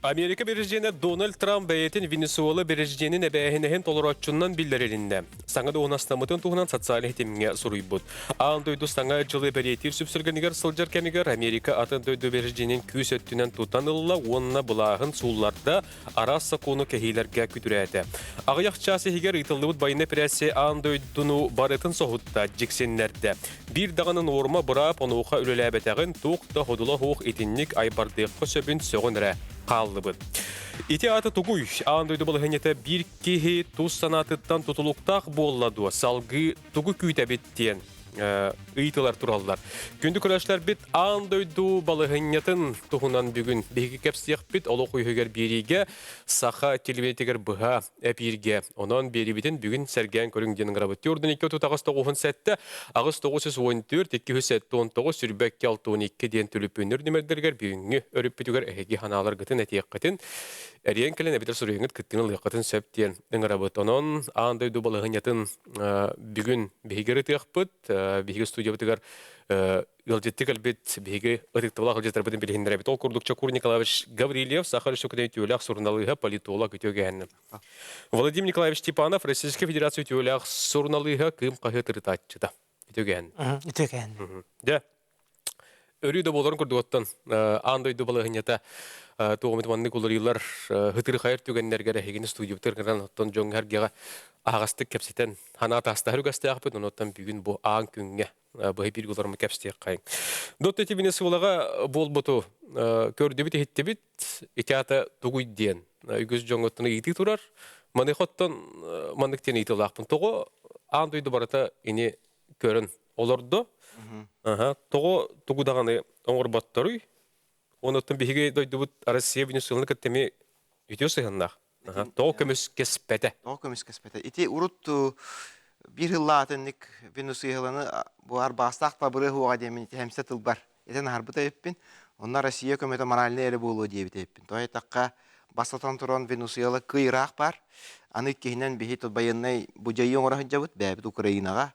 Америка бэрэсидьиэнэ Дональд Трамп бэйэтин Венесуэла бэрэсидьиэнин эбээһинэһин толорооччунан биллэрилиннэ. Саҥа дуоһунастаммытын туһунан социальнай ситимҥэ суруйбут. Аан дойду саҥа дьылы бэлиэтиир сүпсүлгэнигэр сылдьар кэмигэр Америка атын дойду бэрэсидьиэнин күүс өттүнэн тутан ылла уонна былааһын суулларда, араас сокуону кэһиилэргэ күтүрээтэ. Аҕыйах чаас иһигэр ыытыллыбыт байыаннай эпэрээссийэ аан дойдуну барытын соһутта, дьиксиннэрдэ. Биир даҕаны нуорма быраап онуоха үлэлээбэтэҕин, туох да ходула суох итинник айбардыахха сөбүн сөҕөн эрэ хааллыбыт. Ити аата тугуй? Аан дойду балаһыанньата биир киһи тус санаатыттан тутулуктаах буолла дуо? Салгыы тугу күүтэбит диэн ыйытылар тураллар. Күндү көрөөччүлэрбит аан дойду балаһыанньатын туһунан бүгүн биһиги кэпсиэхпит олох үһүгэр биэриигэ саха телевидениетигэр быһа эпииргэ. Онон биэрибитин бүгүн сэргээн көрүҥ диэн ыҥырабыт. Түөрдүн икки отут аҕыс тоҕуһун сэттэ, аҕыс тоҕус үс уон түөрт, икки үс сэттэ уон тоҕус, сүүрбэ икки алта уон икки диэн түлүпүөннэр нүмердэригэр бүгүҥҥү өрүппүтүгэр эһиги санааларгытын этиэххитин, эрийэн кэлэн эбэтэр суруйуҥҥут кыттыыны ылыаххытын сөп диэн ыҥырабыт. Онон аан дойду балаһыанньатын бүгүн биһиги ырытыахпыт. Биһиги студиябытыгар ыалдьытты кэлбит биһиги ытыктабылаах ыалдьыттарбытын билиһиннэрэбит. Ол курдук Чокур Николаевич Гаврильев, Саха Республикатын үтүөлээх суруналыыһа, политолог үтүөгэһин. Владимир Николаевич Степанов, Российскай Федерация үтүөлээх суруналыыһа, Кыым хаһыат ырытааччыта. Үтүөгэһин. Үтүөгэһин. Дьэ, өрүү да буоларын курдук аан дойду балаһыанньата туоҕумут маннык уларыйылар хытырхайар түгэннэргэр эһигини студиябытыгар гынан оттон дьоҥҥо эргэҕэ аһаҕастык кэпсэтэн санаа таастаһар үгэстээхпит онуттан бүгүн бу аан күҥҥэ быһа биир уларымы кэпсиэххэйиҥ. Дот ити Венесуэлаҕа буолбуту көрдүбүт иһиттибит ити аата тугуй диэн үгүс дьоҥҥоттон ыйытыы турар. Маныаха оттон маннык диэн ыйытыылаахпын. Тоҕо аан дойду барыта ини көрөн олордо? Тоҕо тугу даҕаны оҥорботторуй? Онуттан биһиги дойдубут Россия Венесуэланы кытта эмиэ үтүө сыһыаннаах. Тоҕо көмүскэспэтэ? Тоҕо көмүскэспэтэ? Ити урут биир ыллаатынник Венесуэланы бу арбаастаах табырыа хуоҕа диэмин ити хэмсэ тылбар этэн аһарбыта эппин. Онно Россия көмөтө моральнай эрэ буолуо диэбит эппин. Тоҕо эттэххэ, бастатан туран Венесуэла кый ыраах баар. Аны иккиһинэн биһи тут байыаннай бу дьайыы оҥоро сылдьабыт бэйэбит Украинаҕа.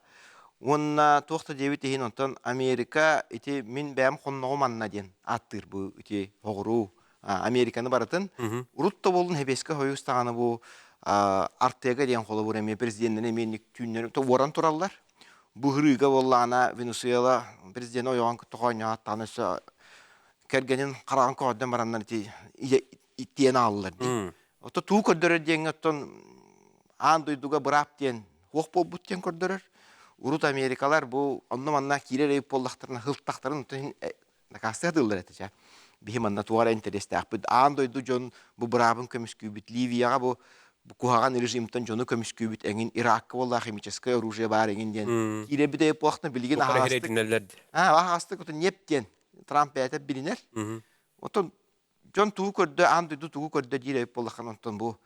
Уонна туох да диэбит иһин онтон Америка ити мин бэйэм хонноҕум анна диэн ааттыыр бу ити оҕуруу Американы барытын урут да буоллун Сэбиэскэй Союз даҕаны бу Артега диэн холобур эмиэ президеннэри эмиэ түүннэри уоран тураллар. Бу ырыыга буоллаҕына Венесуэла президенэ ойоҕун кытта хоонньоһоттаҕына өссө кэргэнин хараҕын көҕөрдөн бараннар ити иттиэн ааллар дии. Ото туу көрдөрөр диэҥҥэ оттон аан дойдуга быраап диэн хуох буолбут диэн көрдөрөр. Урут Америкалар бу онно-манна киирэр эбит буоллахтарына хылтахтарын накаастыа тыллар этэ чэ. Биһи манна туох эрэ интэриэстээхпит. Аан дойду дьон бу быраабын көмүскүүбүт. Ливияҕа бу куһаҕан режимтэн дьону көмүскүүбүт эҥин Иракка буоллаах химическое оружие баар эҥин диэн киирэбит эпохна билигин аһаҕастык аһаҕастык отон ньиэп диэн Трамп бэйэтэ билинэр. Отон дьон тугу көрдө, аан дойду тугу көрдө диир эбит буоллаххына онтон бу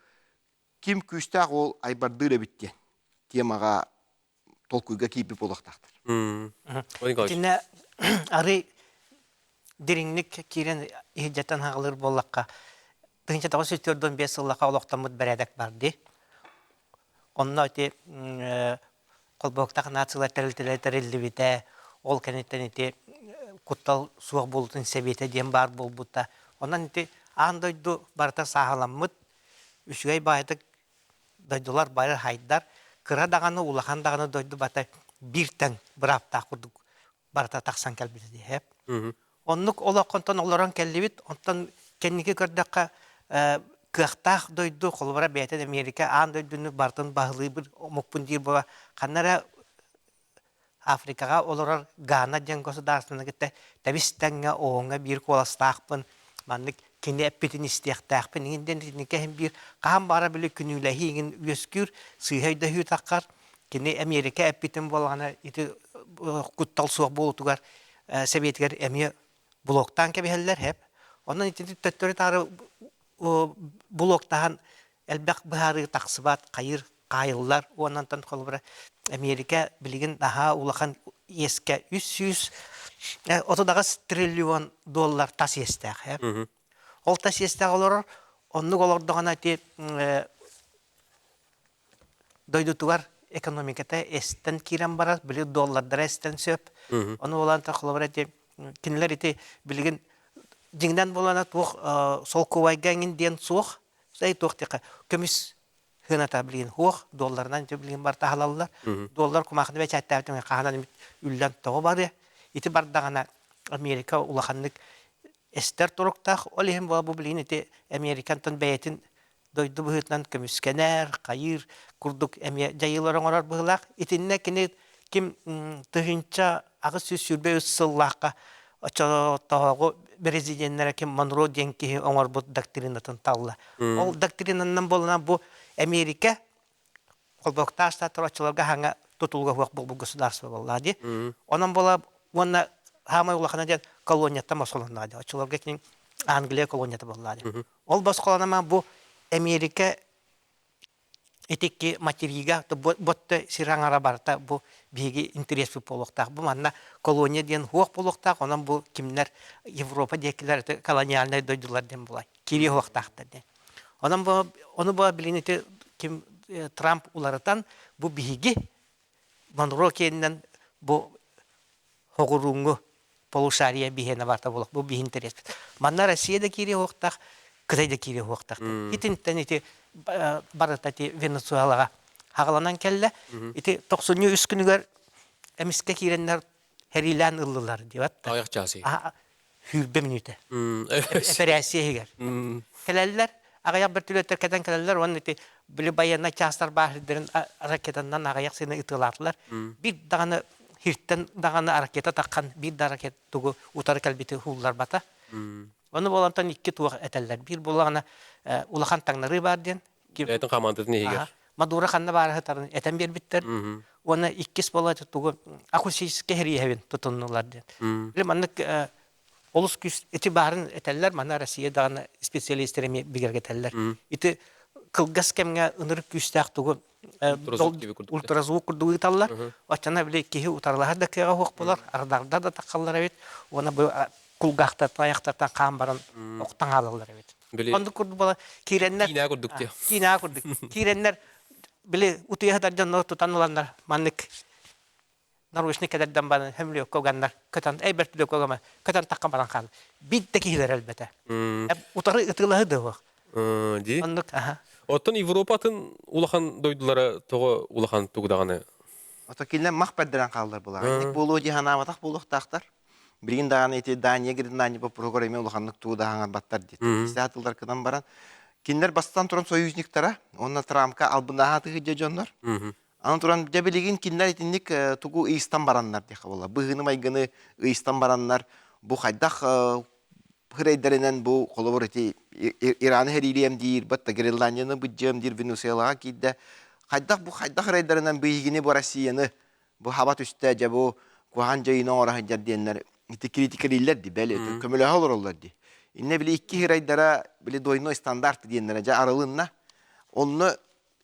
ким күүстээх уол айбардыыр эбит диэн темаҕа толкуйга киирбит буолуохтаахтар. Итиннэ арый дириҥник киирэн иһирдьэттэн хаалыр буоллахха, 1945 сыллаха олохтоммут бэрээдэк бар дии. Онно ити холбоһуктаах нациялар тэрилтэлэрэ тэриллибитэ, ол кэнниттэн ити куттал суох буолуутун сэбиэтэ диэн баар буолбута. Онон ити аан дойду барыта сааһыламмыт, үчүгэй баайытык дойдулар бары хайдар, кыра даҕаны, улахан даҕаны дойду бата биир тэҥ бырааптаах курдук барыта тахсан кэлбитэ диэһэп. Оннук олоххонтон олорон кэллибит, онтон кэнники көрдөххө кыахтаах дойду, холобура бэйэтэ Америка аан дойдуну барытын баһылыыбыт омукпун диир буола, ханна эрэ Африкаҕа олорор Гана диэн государствоны кытта тэбис-тэҥҥэ оҕоҥҥо биир куоластаахпын, маннык кини эппитин истиэхтээхпин иҥин диэн итинникэ иһин биир хаһан баҕара били күнүүлэһии иҥин үөскүүр, сыыһа өйдөһүү таххар, кини Эмиэрикэ эппитин буоллаҕына ити куттал суох буолуутугар сэбиэтигэр эмиэ блоктаан кэбиһэллэр һэп. Онон итини төттөрү-таары блоктаһан элбэх быһаарыы тахсыбат, хайыр хаайыллар уонна онтон холобура Эмиэрикэ билигин наһаа улахан иэскэ 338 триллион доллар тас иэстээх ээ. Ол тас иэстээх олорор, оннук олордоҕуна ити дойдутугар экономиката эстэн киирэн барар, били доллардара эстэн сөп. Ону буолан холобура ити кинилэр ити билигин Дьиҥинэн буолана туох солкуобайга эҥин диэн суох. Сай туох диэххэ көмүс сыаната билигин суох, долларынан билигин барыта аһалаллар. Доллар кумаахыны бэчээттээбитин хаһан эмит үллэн тоҕо барыа. Ити бардаҕына Америка улаханнык эстэр туруктаах. Ол иһин буола бу билигин ити Американтан бэйэтин дойду быһыытынан көмүскэнэр, хайыыр курдук эмиэ дьайыылар оҥорор быһыылаах. Итиннэ кини ким 1823 сыллаахха оччотооҕу президеннэрэ ким Монро диэн киһи оҥорбут доктринатын талла. Ол доктринанан буолана бу Америка холбоһуктаах штаттар оччолорго хаҥа тутулуга суох буолбут государство буолла дии. Онон буола уонна хаамай улахана диэн колонияттан босхолонноҕо дии. Оччолорго кини Англия колонията буолла дии. Ол босхолонома бу Америка итикки материга ботто сир аҥара барыта бу биһиги интэриэспит буолуохтаах. Бу манна колония диэн хуох буолуохтаах, онон бу кимнэр Европа диэкилэр колониальнай дойдулар диэн буолай киириэ хуохтаахтар диэн. Онон бу ону бу билин ити ким Трамп уларытан бу биһиги Монро киэнинэн бу хоҕурууҥҥу полушария биһиэнэ барта буолуох бу биһин интэриэспит. Манна Россия да киириэ уохтаах, Кытай да киириэ уохтаах. Итинтэн ити барыта ити Венесуэлаҕа хаҕаланан кэллэ. Ити тохсунньу үс күнүгэр эмискэ киирэннэр хэриилээн ыллылар диэбэт. Аҕыйах чаас Сүүрбэ мүнүүтэ. Эпэрээссийэ иһигэр. Кэлэллэр, аҕыйах бөртүлүөттэр кэтэн кэлэллэр уонна ити били байыаннай чаастар баар сирдэрин ракетанан аҕыйах сыны ытыалаатылар. Биир даҕаны хиртэн даҕаны ракета таххан биир да ракета тугу утары кэлбити уулларбата. Ону буолантан икки туох этэллэр. Биир буоллаҕына улахан таҥнарыы баар диэн. Бэйэтин хамаандатын иһигэр. Мадура ханна баара сытарын этэн биэрбиттэр. Уонна иккис буола тугу акустическай хэриэһэбин тутуннулар диэн. Били маннык олус күүс ити баарын этэллэр, манна Россия даҕаны специалистэр эмиэ бигэргэтэллэр. Ити кылгас кэмҥэ ынырык күүстээх тугу ультразвук курдук ыыталлар. Оччоно били киһи утарылаһар да кыаҕа суох буолар, ардарда да таххаллар эбит. Уонна бу кулгаахтартан, айахтартан хаан баран охтон хаалаллар эбит. Оннук курдук буола киирэннэр киинэ курдук диye. Киинэ курдук. Киирэннэр били утуйа сытар дьоннор тутан ыланнар маннык наручник кэтэрдэн баран хөмлүөккэ уганнар көтөн эй бөртүлүөккэ угама көтөн таххан баран хаалла. Биир да киһилэр өлбөтө. Утары ытыылаһы да суох. Дии. Оннук аха. Оттон Европатын улахан дойдулара тоҕо улахан тугу даҕаны Ото кинилэр мах бэрдэрэн хааллар булар. Инник буолуо дии санаабатах буолуохтаахтар. Билигин даҕаны ити Дания Гренландия боппуруогар эмиэ улаханнык тугу да хаҥарбаттар диэтэ. Истээх тыллар кынан баран кинилэр бастатан туран союзниктара уонна Трампка албыннааһа тыһыдьа дьоннор. Аны туран дьэ билигин кинилэр итинник тугу ыйыстан бараннар диэххэ буолла. Быһыыны-майгыны ыйыстан бараннар бу хайдах хырайдарынан бу холобур ити Ираны хэриилиэм диир, батта Гренландияны быдьыам диир Венесуэлаҕа киирдэ. Хайдах бу хайдах хырайдарынан биһигини бу Россияны бу хаба түстэ дьэ бу куһаҕан дьайыыны оҥоро сылдьар диэннэр ити критикалииллэр ди бэл көмөлөһө олороллор ди иннэ били икки хирайдара били двойной стандарт диэннэрэ дьэ арылынна онно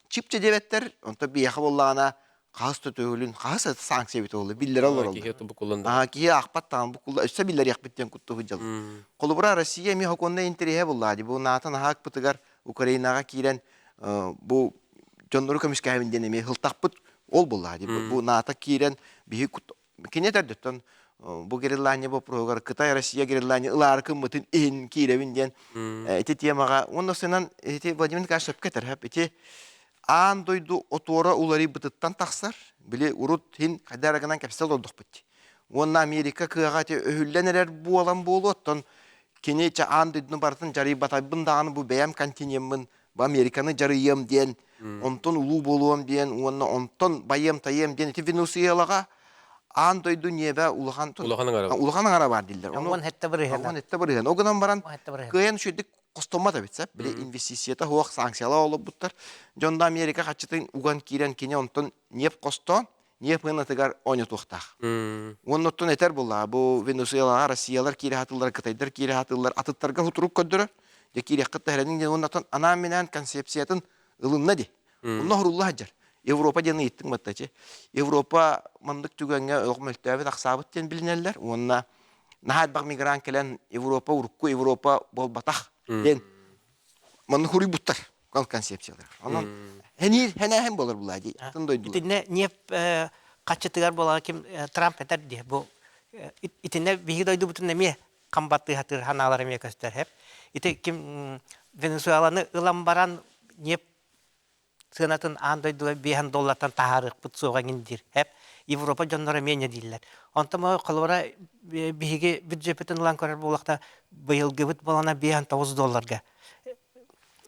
чипчэ диэбэттэр онто биһиэхэ буоллаҕына хаһыс да төгүлүн хаһыс санкция эбит буолла биллэрэ олороллор киһи букуллан аа киһи аахпат таҕан букулла өссө биллэриэхпит диэн куттуу сылдьаллар холобура Россия эмиэ сокуоннай интэриэһэ буоллаа ди бу НАТО наһаа ыкпытыгар Украинаҕа киирэн бу дьоннору көмүскээбин диэн эмиэ сылтахпыт ол буоллаҕа дии. Бу НАТО киирэн биһи кини этэрдиттэн бу Гренландия боппуруоһугар Кытай Россия Гренландия ылаары кыммытын иһин киирэбин диэн ити темаҕа уонна сынан ити Владимир Николаевич сөпкө этэр ити аан дойду отуора уларыйбытыттан тахсар били урут хин хайда эрэ гынан кэпсэл олордохпут уонна Америка кыаҕа ити өһүллэн эрэр буолан буолуоттан кини ча аан дойдуну барытын дьарыйбатайбын даҕаны бу бэйэм континеммын бу Американы дьарыйыам диэн онтон улуу буолуом диэн уонна онтон байыам-тайыам диэн ити Венесуэлаҕа аан дойду ньиэбэ улахан улахан аҥара улахан аҥара баар дииллэр. Уон хетте бырыһыан. Уон хетте бырыһыан. Ол гынан баран кыайан үчүгдүк хостоммот эбит сеп. Били инвестицията суох санкциялар олорбуттар. Дьон да Америка хаччытын уган киирэн кини онтон ньиэп хостоон ньиэп ынатыгар оонньотуохтаах. Уонна оттон этэр буоллаҕа бу Венесуэлаҕа Россиялар киирэ сатыыллар, Кытайдар киирэ сатыыллар, атыттарга хутурук көрдөрөр. Дьэ киириэххит да эрэниҥ диэн уонна оттон анаан-минээн концепциятын ылынна дии. Онно хорулла сылдьар. Европа диэн ыйыттыҥ баттачы. Европа маннык түгэҥҥэ олох мөлтөөбүт, ахсаабыт диэн билинэллэр. Уонна наһаа элбэх мигрант кэлэн Европа урукку Европа буолбатах диэн маннык хуруйбуттар концепциялар. Онон хениир хэнээһин буолар булаа дии. Атын дойдулар. Итиннэ ньиэп хаччытыгар буолар ким Трамп этэр дии. Бу итиннэ биһиги дойдубутун эмиэ. хам баттыы ханаалар эмиэ көстөр хеп. Ити ким Венесуэланы ылан баран ньиэп сыанатын аан дойдуга биэһэн доллартан таһаарыахпыт суоҕа эҥин диир. Эп Европа дьонноро эмиэ инньэ дииллэр. Онтон холобура биһиги бюджеппитин ылан көрөр буоллахта быйылгыбыт буолана 59 долларга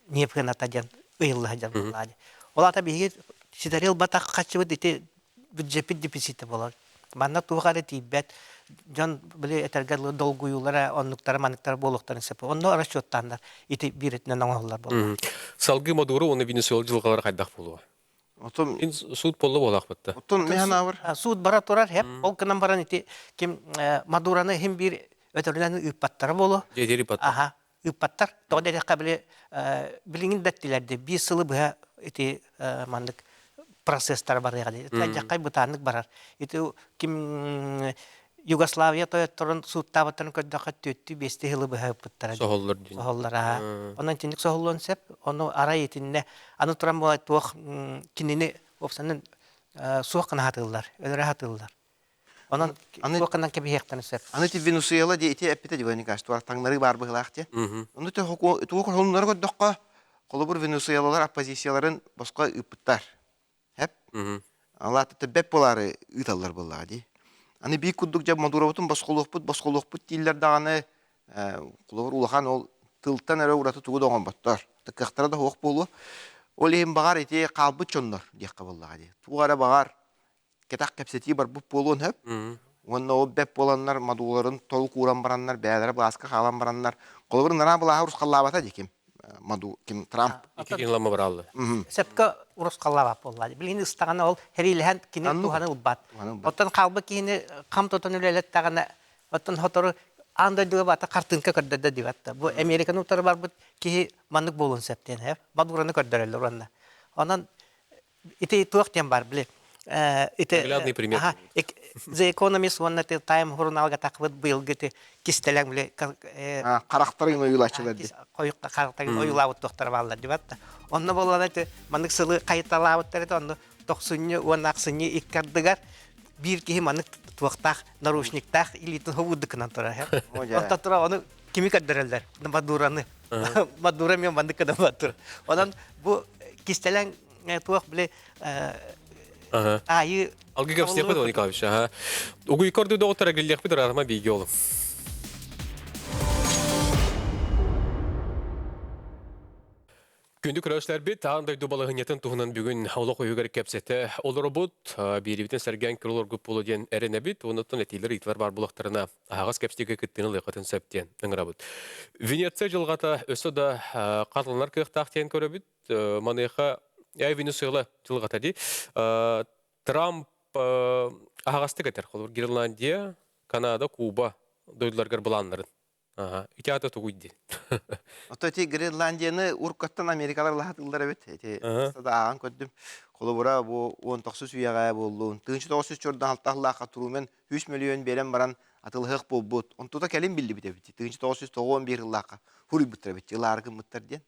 ньиэп сыаната диэн ыйылла сылдьар буоллаҕа дии. Ол аата биһиги ситэри ылбатах харчыбыт ити бюджеппит дефицитэ буолар. Манна туох эрэ тиийбэт, дьон били этэргэ дылы долгуйуулара, оннуктара манныктара буолуохтарын сөп. Онно расчеттааннар ити биир өттүнэн оҥоһуллар буолла. Салгыы Мадуро уонна Венесуэла дьылҕалара хайдах буолуо? Отон суут буолла буолаахпытта. Оттон механавр. Суут бара турар, хеп. Ол гынан баран ити ким Мадураны иһин биир өтөрүнэн ыыппаттара буолуо. Дьиэтири ыыппаттар. Аха, ыыппаттар. Тоҕо диэтэххэ били билигин да эттилэр дии биир сылы быһа ити маннык процесстар барыаҕа дии. Дьаххай бытааннык барар. Ити ким Югославия тойотторун сууттаабыттарын көрдөххө түөттүү биэстии сылы быһа ыппыттара. Соһоллор дии. Соһоллор аа. Онон итинник соһуллуон сөп. Ону арай итиннэ аны туран буолай туох кинини уопсанан суох гына хатыыллар, өлөрө хатыыллар. Онон туохханан кэбиһиэхтэрин сөп. Аны ити Венесуэла дии ити эппитэ дии Николаевич, таҥнарыы баар быһыылаах дии. Ону туох холуннары көрдөххө, холобур Венесуэлалар оппозицияларын босхо ыыппыттар. Хэп. Алаата бэп буолаары ыыталлар буоллаҕа дии. Аны биир курдук дьэ Мадуробутун босхолуохпут, босхолуохпут дииллэр даҕаны, холобур улахан ол тылтан эрэ ураты тугу да оҥорботтор. Кыахтара да суох буолуо. Ол иһин баҕар ити хаалбыт дьоннор диэххэ буоллаҕа дии. Туох эрэ баҕар кэтэх кэпсэтии барбыт буолуон сөп. Уонна ол бэп буоланнар мадууларын толук ууран бараннар, бэйэлэрэ былааска хаалан бараннар, холобур нараа былааһы урусхаллаабата дии ким? Маду, ким Трамп. Икки ламма барааллы. Сөпкө урусхаллаабат буолла. Билигин ыстаҕана ол хэриилэһэн кини туһаны ылбат. Оттон хаалбыт киһини хам тутан үлэлэттэҕинэ, оттон сотору аан дойдуга бата хартыынка көрдөрдө диэбэт да. Бу Американы утары барбыт киһи маннык буолуон сөп диэн, Мадураны көрдөрөллөр уонна. Онон Ити туох диэн бар били ити Наглядный пример. The Economist уонна Time журналга тахпыт быйылгы ити кистэлэҥ били харахтарын ойуулааччылар дии. Харахтарын ойуулаабыт туохтара бааллар дибат да. Онно буоллаҕына ити маннык сылы хайыталаабыттар ити онно тохсунньу уонна ахсынньы икки ардыгар биир киһи маннык туохтаах наручниктаах илиитин хобуудукунан турар. Онтон тура ону кими көрдөрөллөр? Мадураны. Мадура мен маннык гына Мадура. Онон бу кистэлэҥ туох били аайы Алгы кэпсиэхпит Иван Николаевич. Аха. Угуй көрдүү доҕоттор эгиллиэхпит ыраатыма бииги олум. Күндү көрөөччүлэрбит, аан дойду балаһыанньатын туһунан бүгүн олох уһугар кэпсэтэ олоробут. Биирибитин сэргээн көрө олоргут буолуо диэн эрэнэбит. Онуттан этиилэр ыйытылар баар булахтарына аһаҕас кэпсэтиигэ кыттыыны ылыаххытын сөп диэн ыҥырабыт. Венеция дьылҕата өссө да хатыланар кыахтаах диэн көрөбүт. Маныаха Венесуэла дьылҕата дии. Трамп аһаҕастык этэр. Холобур, Гренландия, Канада, Куба дойдуларыгар былааннарын Ити аата тугуй дии? Ото ити Гренландияны уруккаттан Америкалар лаһатыллар эбит. Ити да ааҕан көрдүм. Холобура бу 19 үйэҕэ буоллун. 1946 сыллаахха Трумен 100 мөлүйүөн биэрэн баран атылыһыах буолбут. Онтута кэлин биллибит эбит. 1991 сыллаахха хуруйбуттар эбит. Ылаары гыммыттар диэн.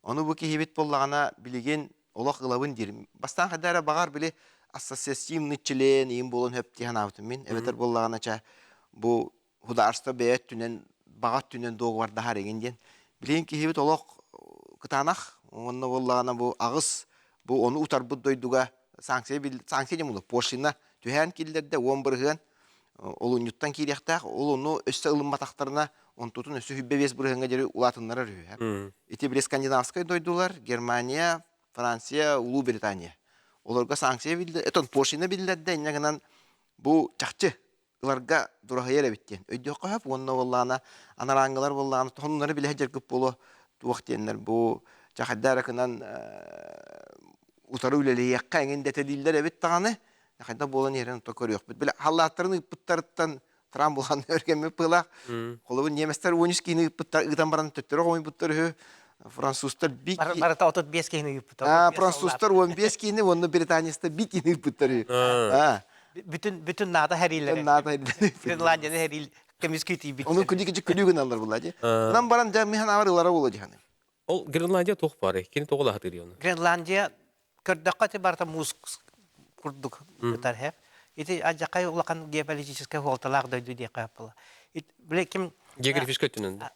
Ону бу киһибит буоллаҕына билигин олох ылабын диир. Бастаан хайда эрэ баҕар били ассоциативный член иин буолан хөп дии санаабытым мин. Эбэтэр буоллаҕына ча бу худаарство бэйэ өттүнэн баҕа өттүнэн дуогабардаһар эҥин диэн. Билигин киһибит олох кытаанах уонна буоллаҕына бу аҕыс бу ону утарбыт дойдуга санкция санкция диэн буолуо пошлина түһээн киллэрдэ 10% олунньуттан киириэхтээх ол ону өссө ылымматахтарына онтутун өссө 25 бырыһыаҥҥа диэри улаатыннарар үһү. Ити били скандинавскай дойдулар Германия, Франция, Улуу Британия олорго санкция биллэр, этон пошлина биллэрдэ инньэ гынан бу чахчы ыларга дураһыйар эбит диэн өйдүөххэ сөп уонна буоллаҕына анарааҥҥылар буоллаҕына тохоннору билэ сылдьаргыт буолуо туох диэннэр бу чахайда эрэ гынан утары үлэлиэххэ эҥин дэтэлииллэр эбит даҕаны хайдах буолан иһэрин ото көрүөхпүт били халлааттарын ыыппыттарыттан Трамп булан өргөммүт быылаах холобур немецтэр 13 киһини ыыппыттар ыытан баран төттөрү хомуйбуттар үһү французтар би барыта 35 киһини ыыппыттар французтар 15 киһини уонна британецтар би киһини ыыппыттар үһү бүтүн бүтүн НАТО хэриилэрэ. НАТО хэриилэрэ. Гренландияны хэриил көмүскүү тиийбит. Ону күнү күнү гыналлар була дии. Онон баран дьэ михан авар ылара була дии Ол Гренландия туох баарый? Кини тоҕо лаһатыыр оны? Гренландия көрдөххө ити барыта муус курдук ытар хэп. Ити адьакай улахан геополитическай суолталаах дойду диэххэ була. Бile ким. Географическай өттүнэн да?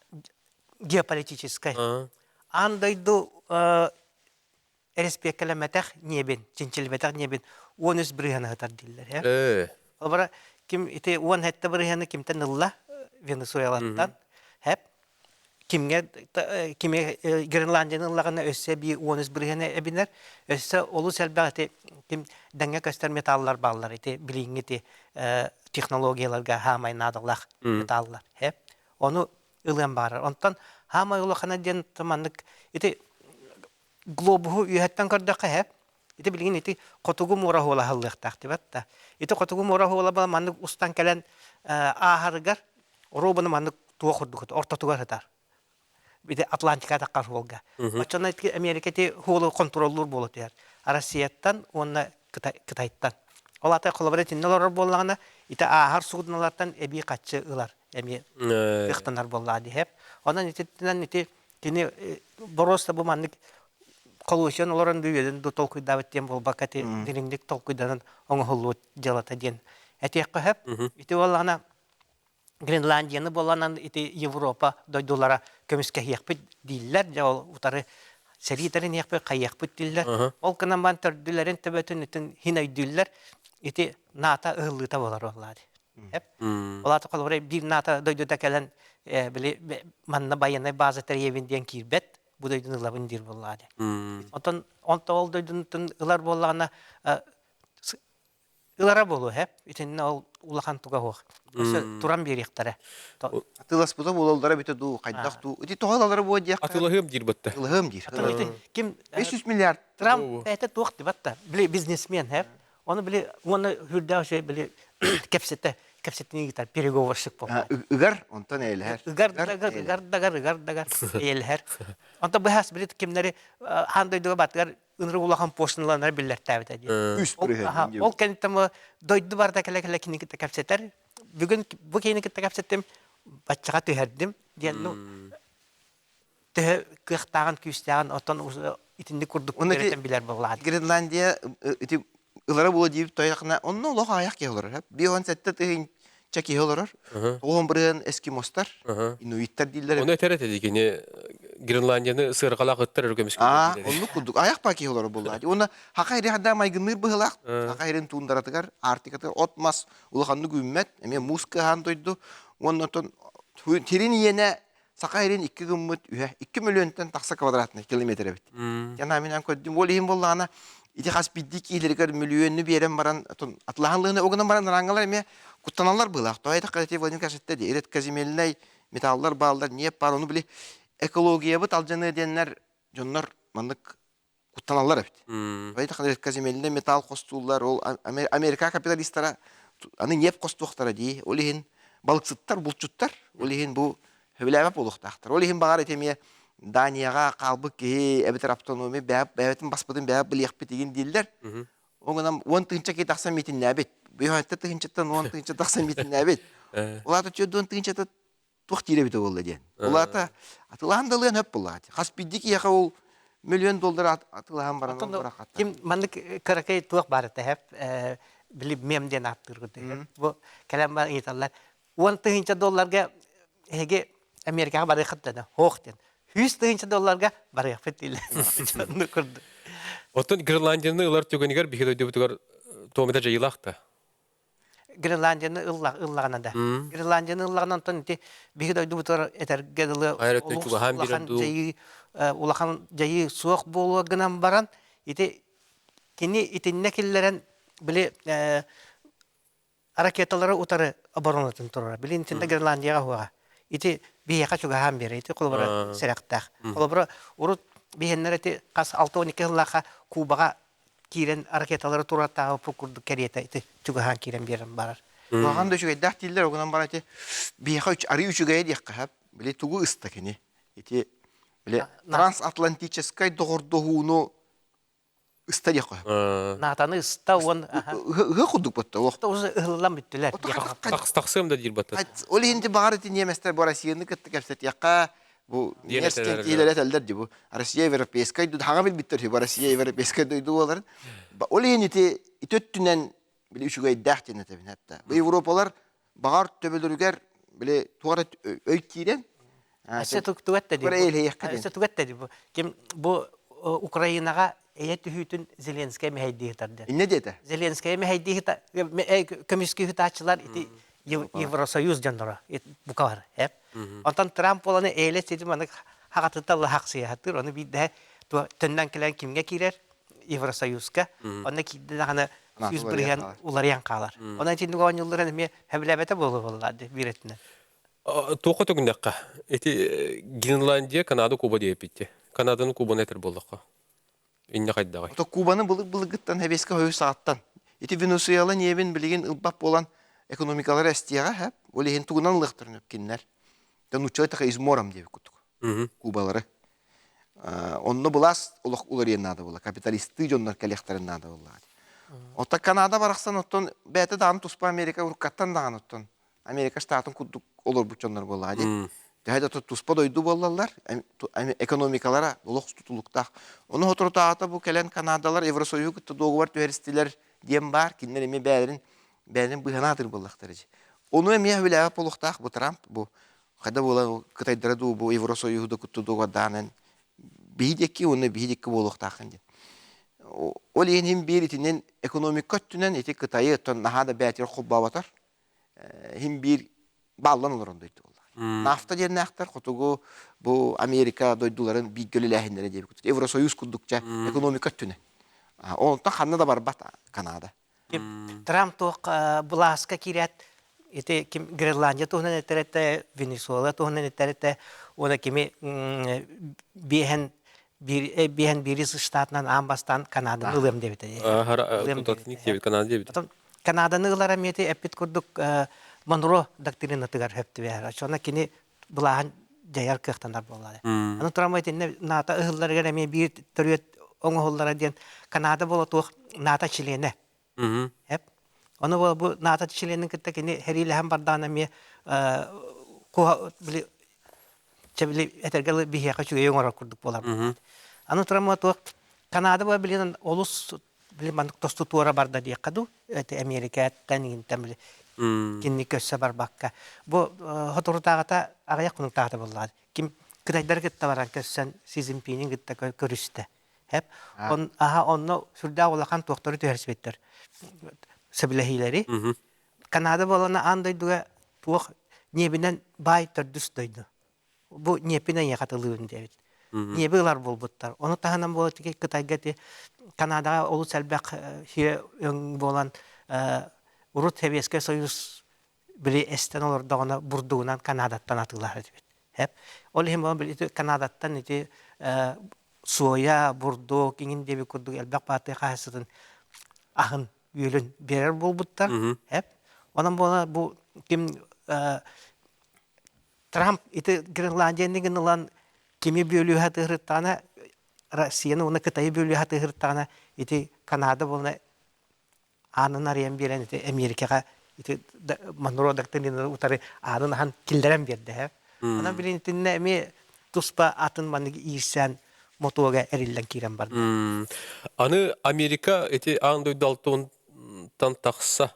Геополитическай. Аан дойду эрэспиэккэлэммэтэх ньиэбин, чинчилибэтэх ньиэбин 13 бырыһыаны ыһытар дииллэр. Э. Олбара ким ити 17 бырыһыаны кимтэн ылла Венесуэлаттан, хэп кимҥэ кими Гренландияны ыллаҕына өссө эбии 13 бырыһыаны эбинэр, өссө олус элбэх ити ким дэҥҥэ көстөр металлар бааллар ити билиҥҥи ити технологияларга хаамай наадалаах металлар. Хэп ону ылыан баарар. Онтон хаамай улахана диэн маннык ити глобуһу үөһэттэн көрдөххө эһэ ити билигин ити хотугу муора хуола аһыллыахтаах дибэт да ити хотугу муора хуола була маннык устан кэлэн ааһарыгар оруобуна маннык туох курдук ортотугар сытар ити Атлантика таххар хуолга оччоно ити Америка ити хуолу контроллуур буола түһэр Россияттан уонна Кытайтан ол ата холобура итиннэ олорор буоллаҕына ити ааһар суудуналартан эбии хаччы ылар эмиэ кыахтанар буоллаҕа диһэп онон итинэн ити Кини боруоста бу маннык холуочуйан олорон бүүйэдин ду толкуйдаабыт диэн буолбакка ити дириҥник толкуйданан оҥоһуллубут дьыалата диэн этиэххэ сөп. Ити буоллаҕына Гренландияны буоланан ити Европа дойдулара көмүскэһиэхпит дииллэр. Дьэ ол утары сэрии тэриниэхпит, хайыахпыт дииллэр. Ол гынан баран төрдүлэрин төбөтүн итин хин өйдүүллэр. Ити НАТО ыһыллыыта буолар буоллаа дии. Ол аата холобура биир НАТО дойдута кэлэн били манна байыаннай база тэрийэбин диэн киирбэт, бу дойдуну ылабын диир буоллаҕа дии. Онтон онто ол дойдунутун ылар буоллаҕына ылара буолуо һэ. Итиннэ ол улахан туга суох. Өссө туран биэриэхтэрэ. Атыыласпыта буолаллара бүтэ дуу, хайдах дуу. Ити тоҕо ылалара буо диэххэ. Атыылаһыам диир батта. Атыылаһыам диир. Ким 500 миллиард. Трамп бэйэтэ туох дибат да. Били бизнесмен һэ. Ону били уонна үрдээх үчүгэй били кэпсэтэ кэпсэтини ыытар переговорщик буолла. Ыгар, онтон эйэлэһэр. Ыгар дагар, ыгар дагар, ыгар дагар, эйэлэһэр. Онтон быһаас били кимнэри аан дойдуга батыгар ынырык улахан пошлиналанара биллэртээбитэ дии. Үс бырыһыан. Ол кэнниттэн дойду барыта кэлэ-кэлэ кини кытта кэпсэтэр. Бүгүн бу киһини кытта кэпсэттим, баччаҕа түһэрдим диэн ну төһө кыахтааҕын, күүстээҕин оттон итинник курдук үөрэтэн билэр буоллаҕа. Гренландия ити ылара буола диэбит тойохна онно олох аҕыйах киһи олорор. 57 тыһыынча киһи олорор. Тоҕуһун бырыһыан эскимостар, инуиттар дииллэр. Ону этэр этэ кини Гренландияны сыарҕалаах ыттар өрө көмүскүүллэр. Аа, оннук курдук. Аяқ па киһи олорор буоллаҕа. Уонна хака ири хадаа майгынныыр быһылаах. Хака ирин туундаратыгар, Арктикатыгар от-мас улаханнык үүммэт, эмиэ муус кыаһаан дойду. Уонна оттон тирин иэнэ Саха сирин икки гыммыт үһэ 2 мөлүйүөнтэн тахса квадратный километр эбит. Яна минан көрдүм. Ол иһин буоллаҕына ити хас биирдии киилэригэр мөлүйүөннү биэрэн баран атылаһан огынан баран рангалар эмиэ куттаналлар быылаах. Тоҕо этэх ити Владимир Кашетте ди редкоземельнай металлар бааллар, ньиэп баар, ону били экологиябыт алдьаныа диэннэр дьоннор маннык куттаналлар эбит. Поэтому редкоземельный металл хостууллар, ол Америка капиталистара аны ньиэп хостуохтара дии. Ол иһин балыксыттар, булчуттар, ол иһин бу сөбүлээбэт буолуохтаахтар. Ол иһин баҕар ити эмиэ Данияҕа хаалбыт киһи эбэтэр автономия бэйэбитин баспытын бэйэбит билиэхпит игин дииллэр. Ол гынан 10 тыһыынча киһи тахсан миитиннээбит. Бүйүһэттэ тыһыынчаттан 10 тыһыынча тахсан миитиннээбит. Ол аата 40 тыһыынчата туох диир эбитэ буолла диэн. Ол аата атылаһан да ылыан сөп буоллаҕа. Хас биирдии киһиэхэ ол миллион доллар атылаһан баран бырахаттар. Ким маннык кыракый туох баар этэ били мем диэн ааттыыргыт бу кэлэн баран ыйыталлар 10 тыһыынча долларга эһиги Америкаҕа барыаххыт дана хоох диэн 100 тыһыынча долларга барыахпыт дииллэр курдук. Оттон Гренландияны ылар түгэнигэр биһиги дойдубутугар туомита дьайыылаах да? Гренландияны ыллаҕына да. Гренландияны ыллаҕына онтон ити биһиги дойдубутугар этэргэ дылы улахан дьайыы улахан дьайыы суох буолуо гынан баран ити кини итиннэ киллэрэн били ракеталары утары оборонатын турара. Били итиннэ Гренландияҕа уһуоҕа. Ити биһиэхэ чугаһаан биэрэр. Ити холобура сэрэхтээх. Холобура урут биһиэннэр ити хас 6-12 сыллаахха Кубаҕа киирэн ракеталары туруортааҕы курдук кэриэтэ ити чугаһаан киирэн биэрэн барар. Улахан да үчүгэйдээх дииллэр, огунан баран ити биһиэхэ арыы үчүгэйэ диэххэ сөп. Били тугу ыста кини? Ити били трансатлантическай доҕордоһууну ыста диэххэ сөп. Наатаны ыста уон ыһыы курдук батта олох. Ыһыллан бүттүлэр. Тахсыам да диир батта. Ол иһин баҕар ити немецтэр бу Россияны кытта кэпсэтиэххэ бу немецкий киилэр этэллэр дии бу Россия европейскай дойду хаҥа билбиттэр үһү бу Россия европейскай дойду буоларын ол иһин ити ити өттүнэн били үчүгэйдээх диэн этэбин хатта бу Европалар баҕар төбөлөрүгэр били туора өй киирэн Өссө тугат дии. Өссө тугат дии бу. Ким бу Украинаҕа эйэ түһүүтүн Зеленскэй мэһэйдии сытар диэн. Иннэ диэтэ. Зеленскэй мэһэйдии сытар көмүскүү сытааччылар ити Евросоюз дьонноро бука бар. Онтон Трамп буоланы эйлэ ситим аны хаҕатыта лаһахсыйаһатыр, ону биирдэһэ төннөн кэлэн кимҥэ киирэр? Евросоюзка. Онно киирдэ даҕаны 100% уларыйан хаалар. Онон итинник оонньуулларын эмиэ сөбүлээбэтэ буолуо буоллаа биир өттүнэн. Туохха төгүннэххэ, ити Гренландия, Канада, Куба диэппитти. Канаданы Кубаны этэр буоллахха. Инньэ хайдаҕый? Ото Кубаны былыр-былыргыттан Сэбиэскэй Союз саҕаттан. Ити Венесуэла ньиэбин билигин ылбат буолан экономикалара эстиэҕэ һэп. Ол иһин тугунан ылыахтарын өпкиннэр. Дьэ нууччалыы таха измором диэбит курдук. Кубалары. Онно былаас олох уларыйан наада буолла. Капиталистыы дьоннор кэлиэхтэрин наада буолла. Оттон Канада барахсан оттон бэйэтэ даҕаны туспа Америка уруккаттан даҕаны оттон Америка штатын курдук олорбут дьоннор буоллаҕа дии. Төһө да туспа дойду буоллаллар, экономикалара олох тутулуктаах. Ону соторутааҕыта бу кэлэн Канадалар Евросоюһу кытта дуогубар түһэристилэр диэн баар, кинилэр эмиэ бэйэлэрин бэйэлэрин быыһанаатыр буоллахтара дии. Ону эмиэ үлээбэт буолуохтаах бу Трамп бу хайда буола кытайдара дуу бу Евросоюһу да кытта дуогубардаанан биһи диэки уонна биһи диэки буолуохтааххын диэн. Ол иһин иһин биир итинэн экономика өттүнэн ити Кытайы оттон наһаа да бээтигэр холбооботор иһин биир бааллан олорон дойду буолла. Нафта диэннээхтэр хотугу бу Америка дойдуларын бииргэ үлэлээһиннэрэ диэбит. Евросоюз курдукча экономика өттүнэн. Онтон ханна да барбат Канада. Трамп туох былааска киирээт ити ким Гренландия туһунан этэр этэ, Венесуэла туһунан этэр этэ, уонна кими биэһэн биэһэн биирис штатынан аан бастаан Канаданы ылыам диэбитэ. Канада диэбит. Канаданы ылара эмиэ эппит курдук Монро доктринатыгар сөп түбэһэр. Оччоҕуна кини былааһын дьайар кыахтанар буоллаҕа. Аны туран итиннэ НАТО ыһылларыгар эмиэ биир төрүөт оҥоһуллара диэн Канада буола туох НАТО чилиэнэ. Эп. Ону бу НАТО чилиэнин кытта кини сэриилэһэн бардаҕына эмиэ били чэ били этэргэ биһиэхэ үчүгэй оҥорор курдук буолар. Аны туран туох Канада буола билигин олус били маннык тосту туора барда диэххэ дуу эти Эмиэрикэттэн иинтэн били кинини көрсө барбакка бу соторутааҕыта аҕыйах хонуктааҕыта буоллаҕа ким кытайдары кытта баран көрсөн Си Цзиньпини кытта көрүстэ хэп он аха онно сүрдээх улахан туохтары түһэрсибиттэр сөбүлэһиилэри Канада буолана аан дойдуга туох ньиэбинэн баай төрдүс дойду бу ньиэппин эйиэхэ атылыыбын диэбит. Ньиэби ылар буолбуттар. Ону таһынан буола Кытайга ити Канадаҕа олус элбэх сиэ өҥ буолан урут Сэбиэскэй Союз били эстэн олордоҕуна бурдугунан Канадаттан атыылаһар этибит. Хэп. Ол иһин буолан били Канадаттан ити соя, бурдук, иҥин диэбит курдук элбэх баатыы хаһаайыстыбатын аһын үөлүн биэрэр буолбуттар. Хэп. Онон буола бу ким Трамп ити Гренландияны ылан кими бүөлүүһэ тыһырыттаҕына Россияны уонна Кытайы бүөлүүһэ тыһырыттаҕына ити Канада буолна аанын арыйан биэрэн ити Эмиэрикэҕэ ити Монро доктринаны утары аанын аһан киллэрэн биэрдэ. Онон билин итиннэ эмиэ туспа атын маннык иирсээн мотуога эриллэн киирэн барда. Аны Америка ити аан дойду алтыттан тахса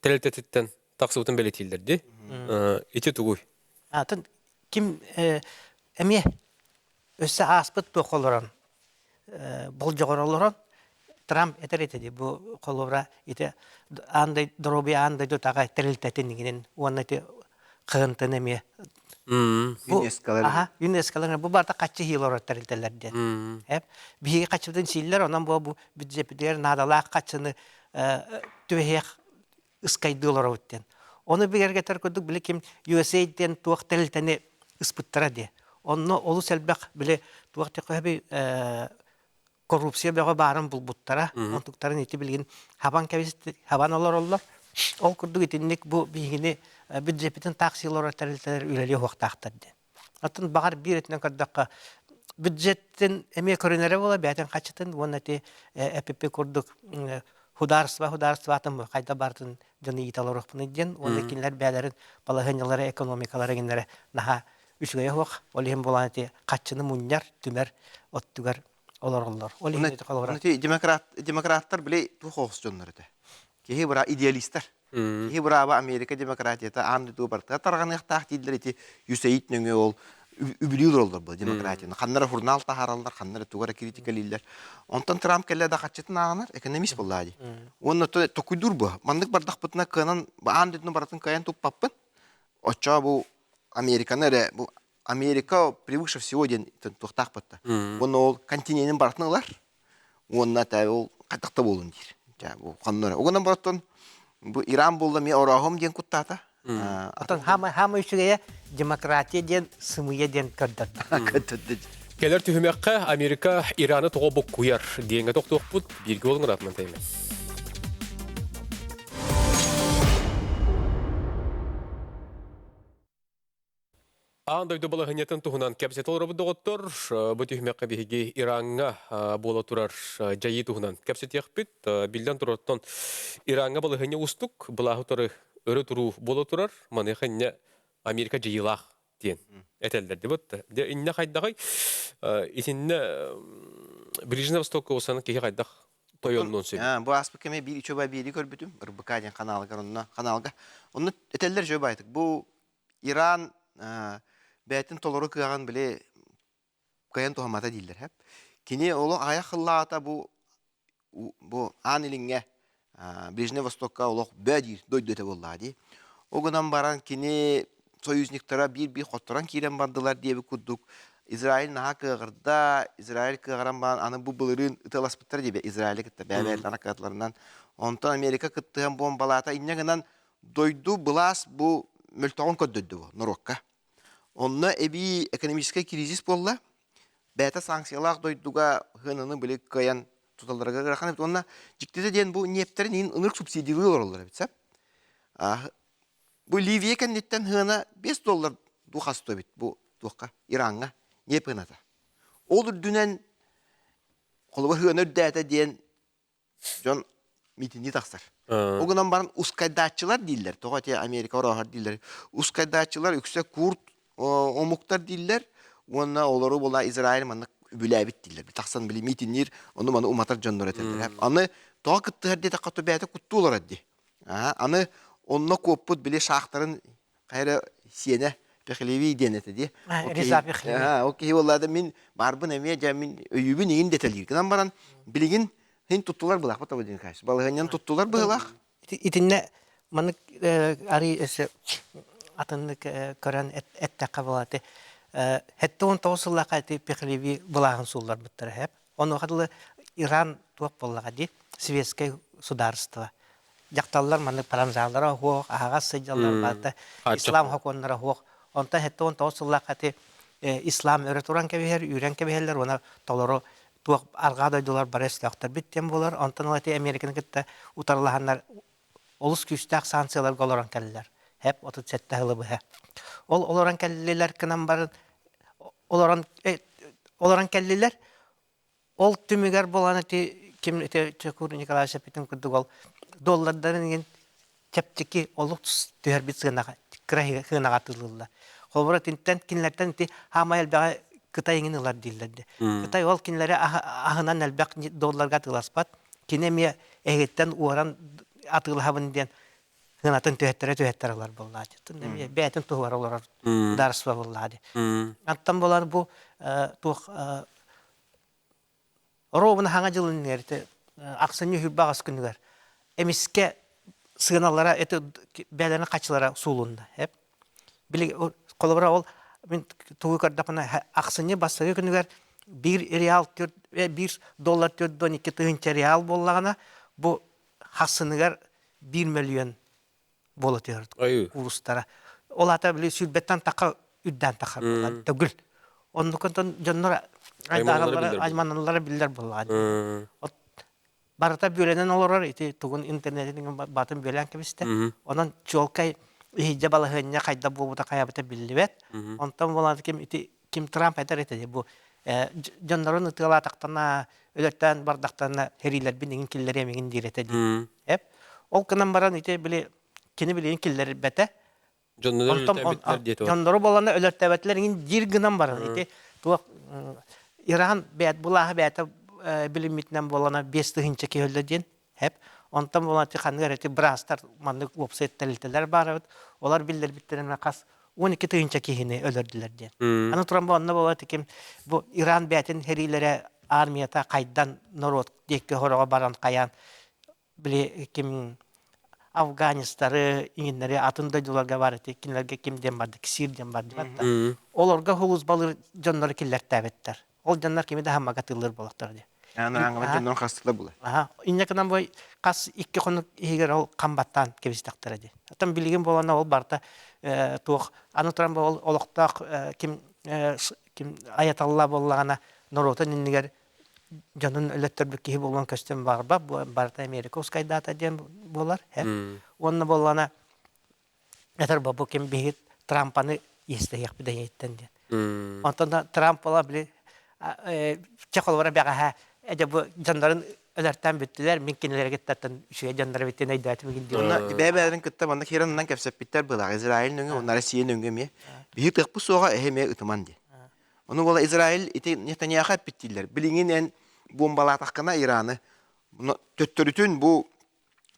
тэрилтэтиттэн тахсыбытын бэлиэтииллэр дии. Ити тугуй? Атын ким эмиэ өссө ааспыт туох олорон болдьоҕор олорон Трамп этэр этэ дии бу холобура ити аан доруобуйа аан дойду таҕа тэрилтэтин иҥинин уонна ити кыһынтын эмиэ ЮНЕСКОлар аха ЮНЕСКОлар бу барыта хаччы хиил олорор тэрилтэлэр диэн биһиги хаччыбытын сииллэр онон бу бу бюджеппитигэр наадалаах хаччыны түбэһиэх ыскайдыы олоробут диэн. Ону бигэргэтэр курдук били ким USA диэн туох тэрилтэни ыспыттара диэ. Онно олус элбэх били туох диэххэ коррупция бөҕө баарын булбуттара. Онтуктарын ити билигин хабан кэбис хабан олороллор. Ол курдук итинник бу биһигини бюджеппитин таах олорор тэрилтэлэр үлэлиэ уохтаахтар диэн. Оттон баҕар биир өттүнэн көрдөххө бюджеттин эмиэ көрүнэрэ буола бэйэтин хаччытын уонна ити эпипи курдук худаарство худаарстватын хайда бартын дьону иитэ олоруохпунуй диэн уонна кинилэр бэйэлэрин балаһыанньалара экономикалара кинилэрэ наһаа үчүгэйэ суох ол иһин буолан ити хаччыны мунньар түмэр оттугар олороллор ол иһин ити демократ демократтар били туох оҕус дьоннор этэ киһи быра идеалистар. Киһи бырааба Америка демократията аан дойдуга барытыгар тарҕаныахтаах дииллэр ити USAID нөҥүө ол үбүлүү олороллор бу демократияны. Ханна эрэ журнал таһаараллар, ханна эрэ тугу эрэ критикалииллэр. Онтон Трамп кэллэ да хаччытын ааҕынар, экономист буоллаа дии. Уонна токуйдуур бу. Маннык бардахпытына кыанан аан дойдуну барытын кыайан туппаппын. Оччоо бу Американы эрэ бу Америка превыше всего диэн туохтаах батта. Уонна ол континенин барытын ылар. Уонна та ол хайдах да буолун диир. Дьэ бу ханна эрэ. Угунан барыттан бу Иран буолла эмиэ орооһум диэн куттаата. Оттон хаама хаама үчүгэйэ демократия диэн сымыйа диэн көрдөрдө. Көрдөрдө. Кэлэр түһүмэххэ Америка Ираны тоҕо буккуйар диэҥҥэ тохтуохпут бииргэ буолуҥ ыраатынан тэймэ. Аан дойду балаһыанньатын туһунан кэпсэтэ олоробут доҕоттор. Бу түһүмэххэ биһиги Ираҥҥа буола турар дьайыы туһунан кэпсэтиэхпит. Биллэн турартан Ираҥҥа балаһыанньа уустук, былааһы утары өрө туруу буола турар. Маныаха инньэ Америка дьайыылаах диэн этэллэр дибит. Дьэ инньэ хайдаҕый? Итиннэ Ближний Востокка улсанан киһи хайдах тойоннуон сөбүй? Бу ааспыт кэми биир үчүгэй биири көрбүтүм. РБК диэн ханаалыгар онно ханаалга. Онно этэллэр үчүгэй баайтык. Бу Иран бэйэтин толору кыаҕын били кыайан туһаммата дииллэр һэп. Кини олох аҕыйах сыллааҕыта бу бу Аан Илиҥҥэ Ближний Востокка олох бөө диир дойду этэ буоллаҕа дии. Ол гынан баран кини союзниктара биир-биир хотторон киирэн бардылар диэбит курдук Израиль наһаа кыаҕырда, Израиль кыаҕыран баран аны бу былырыын ытыаласпыттар диэбэ Израили кытта бэйэ-бэйэлэрин аккаатыларынан. Онтон Америка кыттыһан буомбалаата инньэ гынан дойду былаас бу мөлтөҕүн көрдөрдө бу норуокка. Онно эбии экономическай кризис буолла. Бэйэтэ санкциялаах дойдуга хыананы били кыайан туталларыгар ыарахан эбит. Уонна дьиктитэ диэн бу ньиэптэрин иһин ынырык субсидиялыы олороллор эбит сөп. Бу Ливия кэнниттэн хыана 5 доллар дуу хас эбит бу туохха Ираҥҥа ньиэп хыаната. Ол үрдүнэн холобур хыана үрдээтэ диэн дьон митиннии тахсар. Ол гынан баран ускайдааччылар дииллэр. Тоҕо ити Америка орооһор дииллэр. Ускайдааччылар үксэ курд омуктар дииллэр уонна олору була Израиль маннык үбүлээбит дииллэр. Тахсан били митинниир, ону маны уматар дьоннор этэллэр. Аны тоҕо кыттыһар диэтэххэ то бэйэтэ куттуу олорор дии. Аны онно куоппут били шахтарын хайра сиэнэ Пехлеви диэн этэ дии. Реза Пехлеви. Ол киһи буоллаада мин баарбын эмиэ дьэ мин өйүүбүн игин дэтэлиир. Гынан баран билигин хин туттулар былаах бата дин кайс. Балаһыанньан туттулар быһылаах. Итиннэ маннык арый өссө атыннык көрөн эттэххэ буолааты. Хэтте 19 сыллаахха ити Пехлеви былааһын суулларбыттара хэп. Онуоха дылы Иран туох буоллаҕа дии светскэй судаарыстыба. Дьахталлар маннык паранжаалара оһуох, аһаҕас сылдьаллар барыта ислам сокуоннара оһуох. Онтон 79 сыллаахха ити ислам өрө туран кэбиһэр, үүрэн кэбиһэллэр уонна толору туох арҕаа дойдулар бары өстөөхтөрбүт диэн буолар. Онтон ол ити Американы кытта утарылаһаннар олус күүстээх санкцияларга олорон кэллилэр. Хэп 37 сылы быһа. Ол олорон кэллилэр гынан баран олорон олорон кэллилэр. Ол түмүгэр буолан ити ким ити Чекур Николаевич эппитин курдук ол доллардарын иҥин чэпчэки олус түһэрбит сыанаҕа кыра сыанаҕа атыылыыллар. Холобура итинтэн кинилэртэн ити хаамай элбэҕи Кытай иҥин ылар дииллэр дии. Кытай ол кинилэри аһынан элбэх долларга атыыласпат. Кини эмиэ эһигиттэн уоран атыылаһабын диэн сыанатын түһэттэрэ түһэттэрэ ылар буоллаачы. Эмиэ бэйэтин туһугар олорор дарство буоллаа дии. Антон болар бу туох Оруобуна хаҥа дьылын ити ахсынньы үһүрбэ аҕыс күнүгэр эмискэ сыаналара эти бээлэрин хачылара суулунна. Били холобура ол мин тугу көрдөхпүнэ ахсынньы бастакы күнүгэр биир реал биир доллар 4,2 тыһыынча реал буоллаҕына бу хасыныгар биир мөлүйүөн буола түһэр куурустара. Ол аата били сүүрбэттэн таха үрдээн тахар буолла төгүл. Оннукунтан дьоннор айманаллара биллэр буоллаҕа. Барыта бүөлэнэн олорор ити тугун интернетин батын бүөлээн кэбистэ. Онон чуолкай иһийдэ балаһыанньа хайда буолбута хайабыта биллибэт. Онтон буолан ким ити ким Трамп этэр этэ бу дьоннорун ытыалаатахтана өлөртөөн бардахтарына сэриилэрбин иҥин киллэриэм иҥин диир этэ дии. Эп. Ол гынан баран ити били кини билигин киллэрбэтэ. Дьоннору өлөртөөбүттэр диэтэ. Дьоннору болана өлөртөөбөтүлэр иҥин диир гынан баран ити туох Иран бэйэт былааһы бэйэтэ билиммитинэн буолана 5000 киһи өллө диэн. Хеп. Онтон буолан ханнык эрэ быраастар маннык уопсай тэрилтэлэр баар эбит. Олар биллэрбиттэринэн хас 12 тыһыынча киһини өлөрдүлэр диэн. Аны туран бу онно буола ким бу Иран бээтин хэриилэрэ армията хайдан норуот диэки хороҕо баран хайаан били ким Афганистары, иҥиннэри атын дойдуларга бар ити кинилэргэ ким диэн барды, ксир диэн барды батта. Олорго хулус балыр дьоннору киллэртээбиттэр. Ол дьоннор кими да хаммага тыллыр болохтор диye. Аны аңгана дьоннорун хастыла була. Аха, инне гынан бой хас икки хонук иһигэр ол хам баттаан кэбистэхтэрэ дии. Оттон билигин буолана ол барыта туох аны туран бу ол олохтоох ким ким аяталла буоллаҕына норуотун иннигэр дьонун өлөттөрбүт киһи буолуон көстөн барба барыта Америка ускайдаата диэн буолар. Уонна буоллаҕына этэр бу ким биһиги Трампаны иэстэһиэхпит эйиттэн диэн. Онтон да Трамп буола били чэ холобура бэҕэһээ эдэ бу дьоннорун өлөртөөн бүттүлэр мин кинилэргэ таттан үчүгэй дьоннор эбиттин өйдөөтүм игин диэн. Онно бэйэ-бэйэлэрин кытта манна киирэн кэпсэппиттэр былаах Израиль нөҥүө уонна Россия нөҥүө эмиэ биһи тыахпыт суоҕа эһэ эмиэ ытыман диэн. Ону буола Израиль ити Нетаньяха эппиттииллэр. Билиҥин эн бомбалаатаххына Ираны төттөрүтүн бу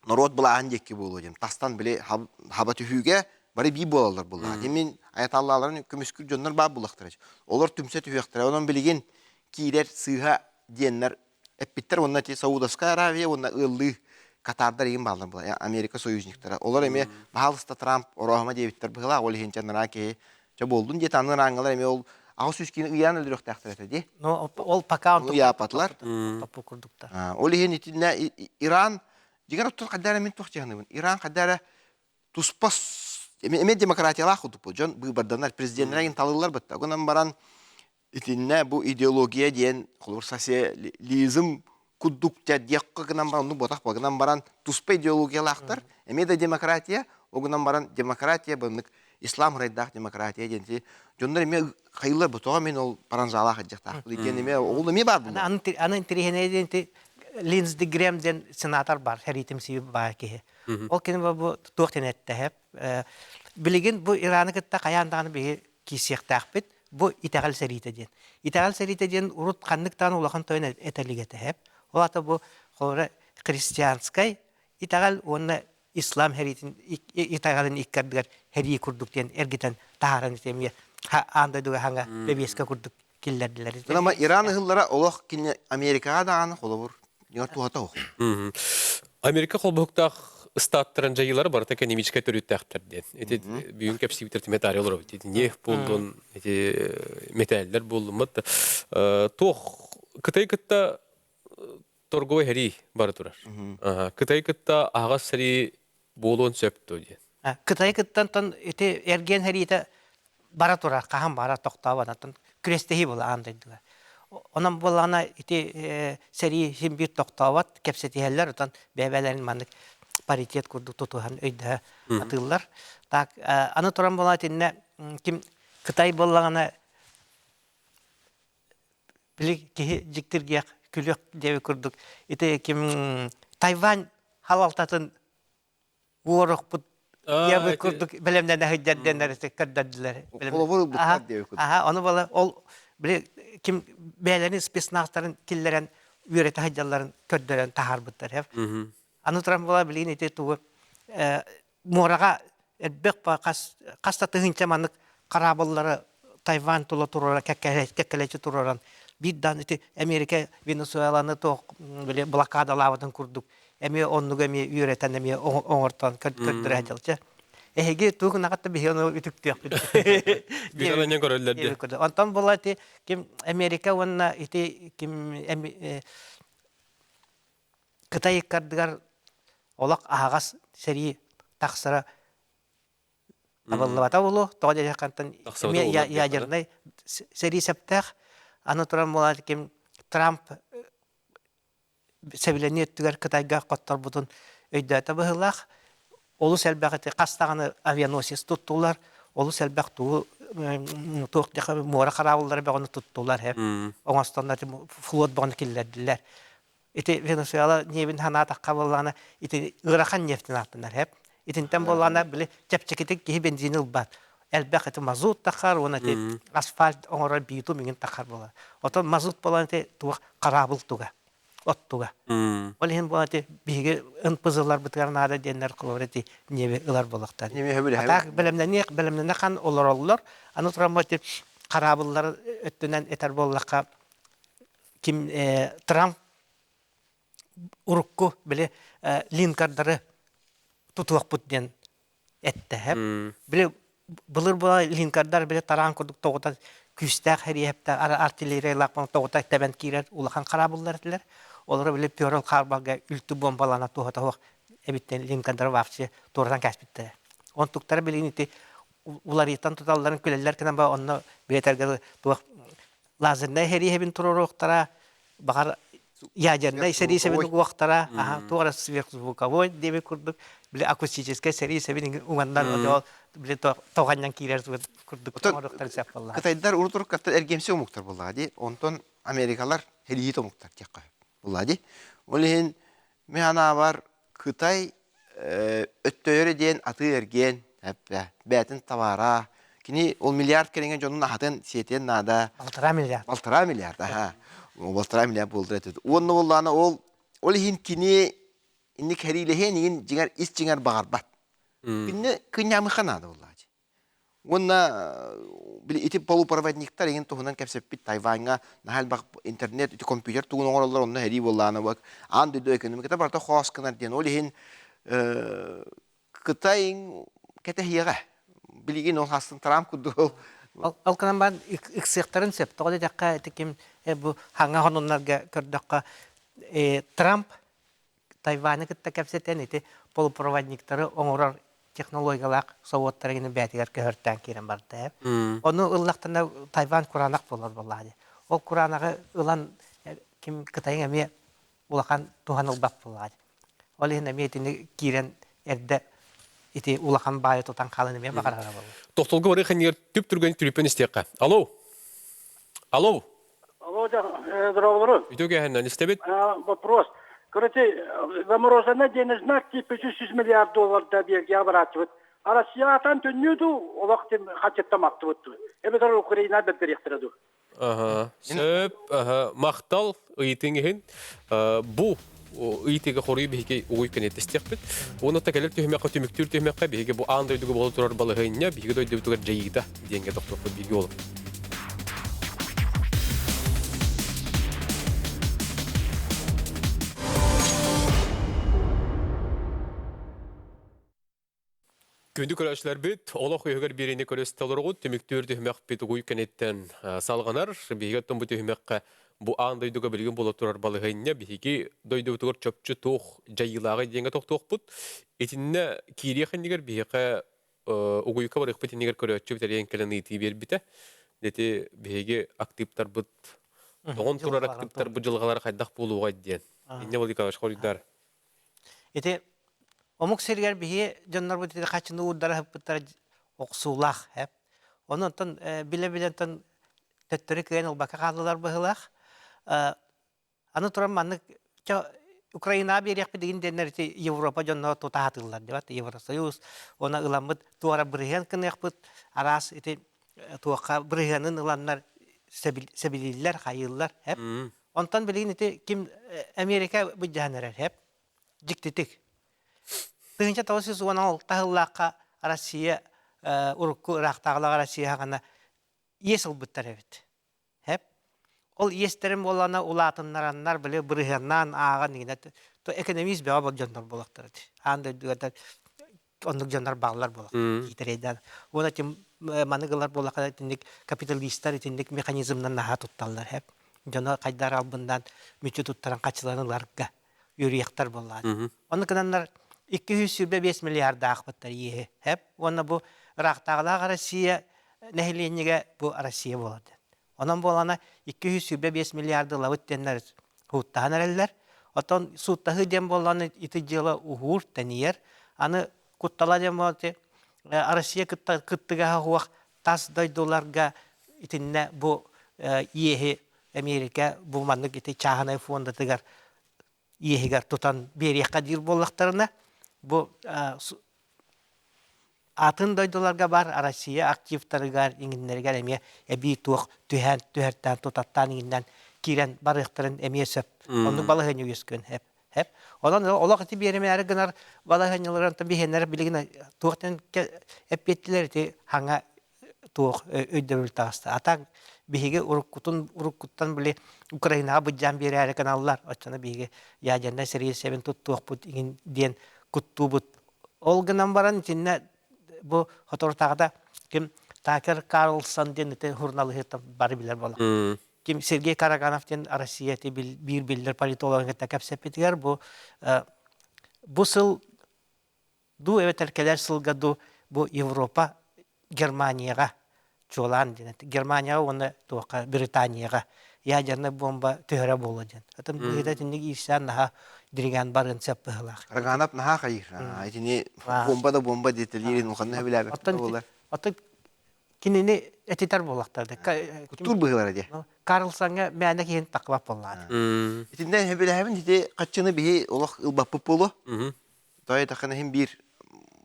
норуот былааһын диэки буолуо диэн тастан били хаба түһүүгэ бары бии буолаллар буоллаҕа. Мин аяталлааларын көмүскүүр дьоннор баар буллахтара. Олор түмсэ түһүөхтэрэ. Онон билигин киирэр сыыһа диэннэр эппиттэр уонна ити Саудовская Аравия уонна ыаллыы Катардар игин бааллар була Америка союзниктара. Олор эмиэ баһаалыста Трамп орооһума диэбиттэр быһылаах ол иһин чанараа киһи чэ буоллун диэт аны араангалар эмиэ ол 800 киини ыйаан өлөрүөхтээхтэр этэ дии. Ну, ол пока он ыйаапатылар. Топпу курдуктар. Ол иһин итиннэ Иран дигэр оттон хайдара мин туох дьаһаныбын. Иран хайдара туспа эмиэ демократиялаах курдук дьон быыбарданар президеннэр талыллар бытта. Гынан баран итиннэ бу идеология диэн холобур социализм курдук диэххэ гынан баран оннук буотах гынан баран туспа идеологиялаахтар эмиэ да демократия ол гынан баран демократия быннык ислам ырайдаах демократия диэн дьоннор эмиэ хайылар бу тоҕо мин ол паранжалаах ыдьахтаахпын диэн эмиэ ол эмиэ баар буолла аны интириэһинэй диэн Линдси Грэм диэн сенатор бар сэриитимсийи баар киһи ол кини бу туох диэн эттэһэ билигин бу Ираны кытта хайаан даҕаны биһи киирсиэхтээхпит бу итэҕэл сэриитэ диэн. Итэҕэл сэриитэ диэн урут ханнык даҕаны улахан тойон этэлигэ этэһэп. Ол аата бу холобура христианскай итэҕэл уонна ислам сэриитин итэҕэлин икки ардыгар сэрии курдук диэн эргитэн таһааран ити эмиэ аан дойдуга хаҥа бэбиэскэ курдук киллэрдилэр. Ама Иран ыһыллара олох кини Америкаҕа даҕаны холобур туһата суох. Америка холбоһуктаах ыстааттарын дьайыылара барыта экономическай төрүттээхтэр диэн. Ити бүгүн кэпсиибитэр тиметари олоробут. Ити нефть буоллун, ити металлар буоллун. Туох Кытай кытта торговый сэрии бара турар. Кытай кытта аһаҕас сэрии буолуон сөп дуо диэн. Кытай кыттан ити эргиэн сэриитэ бара турар, хаһан бара тохтообот, оттон күрэстэһии буола аан дойдуга. Онон буоллаҕына ити сэрии син биир тохтообот, кэпсэтиһэллэр, оттон бэйэ-бэйэлэрин маннык паритет курдук тутуһан өйдөһө атыыллар. Так, аны туран буолла итиннэ ким Кытай буоллаҕына били киһи дьиктиргиэх күлүөх диэби курдук ити ким Тайвань халалтатын уорукпут диэбит курдук бэлэмнэнэ сылдьар диэннэр көрдөрдүлэр. Холобур ылбыттар диэбит курдук. Аха, ону буола ол били ким бэйэлэрин спецназтарын киллэрэн үөрэтэ сылдьалларын көрдөрөн таһаарбыттар. Аны туран буола билигин ити тугу муораҕа элбэх хас хас да тыһыынча маннык хараабыллары Тайвань тула туруора кэккэлэччи туруоран биир даан ити Америка Венесуэланы туох били блокадалаабытын курдук эмиэ оннугу эмиэ үөрэтэн эмиэ оҥортон көрдөрө сылдьалча. Эһиги туох гынаҕыт да биһиги ону үтүктүөхпүт. Биһиги көрөллөр диye. Онтон була ити ким Америка уонна ити ким Кытай ыккардыгар олох аһаҕас сэрии тахсара табыллыбата буолуо. Тоҕо диэтэххэ эмиэ ядернай сэрии сөптөөх. Аны туран буолаат ким Трамп сэбилэнии өттүгэр Кытайга хотторбутун өйдөөтө быһыылаах. Олус элбэх ити хас даҕаны авианосец туттулар, олус элбэх тугу туох муора хараабыллара бөҕөнү туттулар оҥостоннор флот бөҕөнү киллэрдилэр. Ити Венесуэла ньиэбин санаатахха буоллаҕына, ити ыарахан нефтин ааттанар эп. Итинтэн буоллаҕына, били чэпчэкитик киһи бензини ылбат. Элбэх ити мазут тахар уонна ити асфальт оҥорор битум иҥин тахар буолар. Отон мазут буолан ити туох хараабыл туга. оттуга. Ол иһин буолан ити биһиги НПЗ-ларбытыгар наада диэннэр холобур ити ньиэби ылар буолуохтар. А так бэлэмнэниэх бэлэмнэнэ хан олороллор. Аны туран ити хараабыллар өттүнэн этэр буоллахха ким Трамп урукку били линкардары тутуохпут диэн эттэһэ. Били былыр була линкардар били тараан курдук тоҕута күүстээх эриэһэптэ артиллериялаах тоҕута тэбэн киирэр улахан хараабыллар этилэр. Олору били Пёрл Харборга үлтү бомбалана туһата суох эбиттэн линкардары вообще туоратан кээспиттэрэ. Онтуктара билигин ити уларыйтан туталларын күлэллэр гынан ба онно билетэргэ туох лазернай эриэһэбин туруоруохтара, баҕар ядернай сэрии сэбин угуохтара, туох эрэ сверхзвуковой диэбит курдук, били акустическай сэрии сэбин уганнар били тоҕанньан киирэр курдук оҥоруохтарын сөп буоллаҕа. Кытайдар урут-уруккаттан эргиэмси омуктар буоллаҕа дии. Онтон америкалар элиит омуктар диэххэ буоллаҕа дии. Ол иһин мин анаабар Кытай өттөйөрө диэн атыы-эргиэн бэйэтин табаара. Кини ол миллиард кэриҥэ дьонун аһатын сиэтиэн наада. Балтараа миллиард. Балтараа миллиард, аха. Балтараа миллиард буолдура этэ. Уонна буоллаҕына ол ол иһин кини инник хэриилэһиэн иһин дьиҥэр ис дьиҥэр баҕарбат. Кинини кынньаамыха наада буоллаҕа Уонна били ити полупроводниктар иҥин туһунан кэпсэппит Тайваньҥа наһаа элбэх интернет ити компьютер тугун оҥороллор онно сэрии буоллаҕына бу аан дойду экономиката барыта хоос гынар диэн ол иһин Кытай кэтэһиэҕэ билигин ол хастын Трамп курдук ол Ол гынан баран ыксыахтарын сөп. Тоҕо диэтэххэ ити ким бу хаҥа хонуннарга көрдөххө Трамп Тайваны кытта кэпсэтэн ити полупроводниктары оҥорор технологиялаах собуоттары гини бээтигэр көһөртөөн киирэн барда. Ону ыллахтана Тайвань кураанах буолар буоллаҕа дии. Ол кураанаҕы ылан ким Кытайың эмиэ улахан туһан ылбат буоллаҕа дии. Ол иһин эмиэ итини киирэн эрдэ ити улахан баайы тутан хаалан эмиэ баҕарара буолла. Тохтолго барыы ханньыгар түп түргэн түрүппэн истиэххэ. Алло! Алло! Алло, здравствуйте. Үтүө кээһэннэн истэбит. Вопрос. Короче, замороженный денежный актив 300 миллиард долларда биэргэ барааччыбыт. Россия атан төннүү дуу, олох хачыттаматтыбыт дуу. Эбэтэр Украина бэрдэриэхтэрэ дуу. Аха. Сөп, аха. Махтал ыйытыҥ иһин. Бу ыйытыыга хоруй биһиги угуй кэнеттестиэхпит. Уонна кэлэр түһүмэххэ түмүктүүр түһүмэххэ биһиги бу аан дойдуга буола турар балаһыанньа биһиги дойдубутугар дьайыыта диэҥҥэ тохтуохпут биһиги олох. Күндү көрөөччүлэрбит, олох үһүгэр биэриини көрүстэ олороҕут. Түмүктүүр түһүмэхпит угуй кэнниттэн салҕанар. Биһиги оттон бу түһүмэххэ бу аан дойдуга билигин буола турар балаһыанньа биһиги дойдубутугар чопчу туох дьайыылааҕый диэҥҥэ тохтуохпут. Итиннэ киириэх иннигэр биһиэхэ угуйка барыахпыт иннигэр көрөөччү бүтэрийэн кэлэн ыйытыы биэрбитэ. Ити биһиги актыыптарбыт тоҕон турар актыыптарбыт дьылҕалара хайдах буолуоҕай диэн. Инньэ Владимир Николаевич хоруйдар. Ити омук сиригэр биһиги дьоннорбут ити хаччыны уурдара сыппыттара охсуулаах ээ. Ону онтон билэ-билэ онтон төттөрү кыайан ылбакка хааллылар быһыылаах. Аны туран маннык Украинаҕа биэриэхпит игин диэннэр ити Европа дьонноро тута сатыыллар диэбэт Евросоюз уонна ыламмыт туора бырыһыан гыныахпыт араас ити туохха бырыһыанын ыланнар сэбилииллэр хайыыллар эп Онтон билигин ити ким Америка быдьаһан эрэр эп дьиктитик 1916 сыллаахха Россия урукку ыраахтааҕылаах Россия хаҕана иэс ылбыттар эбит Хэп. Ол иэстэрин буоллаҕына улаатыннараннар били бырыһыаннаан ааҕан иҥинэ то экономист бөҕө бол дьоннор буолахтар ити. Аан дойдуга оннук дьоннор бааллар буолах киитэрэйдээн. Уонна тим маны гылар буоллахха итинник капиталистар итинник механизмнан наһаа тутталлар хэп. Дьоно хайдар албыннаан мүччү туттаран хачылан ыларга үөрүйэхтэр буоллаҕа. Ону гынаннар 225 миллиардаахпыттар иэһи хэп. Уонна бу ыраахтааҕылаах Россия нэһилиэнньигэ бу Россия буолар диэн. Онон буолана 225 миллиарды ылабыт диэннэр сууттаһан эрэллэр. Оттон сууттаһыы диэн буоллаҕына ити дьыала уһуур, тэнийэр. Аны куттала диэн буолла Россия кытта кыттыгаһа суох тас дойдуларга итиннэ бу иэһи Америка бу маннык ити чааһынай фондатыгар иэһигэр тутан биэриэххэ диир буоллахтарына, бу атын дойдуларга баар Россия активтарыгар иҥиннэригэр эмиэ эбии туох түһээн түһэртээн тутаттаан иҥиннэн киирэн барыахтарын эмиэ сөп. Оннук балаһыанньа үөскүөн сөп. Сөп. Онон олох ити биэримээри гынар балаһыанньаларын биһиэннэр билигин туохтан эппиэттилэр ити хаҥа туох өйдөбүл таҕыста. А так биһиги уруккутун уруккуттан били Украинаҕа быдьаан биэрээри гыналлар. Оччоно биһиги ядернай сэрии сэбин туттуохпут иҥин диэн куттуубут. Ол гынан баран итиннэ бу соторутааҕыта ким Такер Карлсон диэн ити суруналыыһыттан бары билэр буолла. Ким Сергей Караганов диэн Россия ити биир биллэр политологын кытта кэпсэппитигэр бу бу сыл дуу эбэтэр кэлэр сылга дуу бу Европа Германияҕа чуолаан диэн Германияҕа уонна туохха Британияҕа ядернай бомба түһэрэ буолуо диэн. Атын быһыыта итинник иирсээн наһаа дириҥээн барыан сөп быһыылаах. Караганов наһаа хайыыр. Итини бомба да бомба диэтэлиирин улаханна сөбүлээбэт буолар. Оттон кинини этитэр буоллахтар. Куттуур быһыылара дии. Карлсоҥҥа мээнэ киһин тахлап буоллаҕа. Итиннэ сөбүлээбин ити хаччыны биһи олох ылбаппыт буолуо. Тоҕо диэтэххинэ иһин биир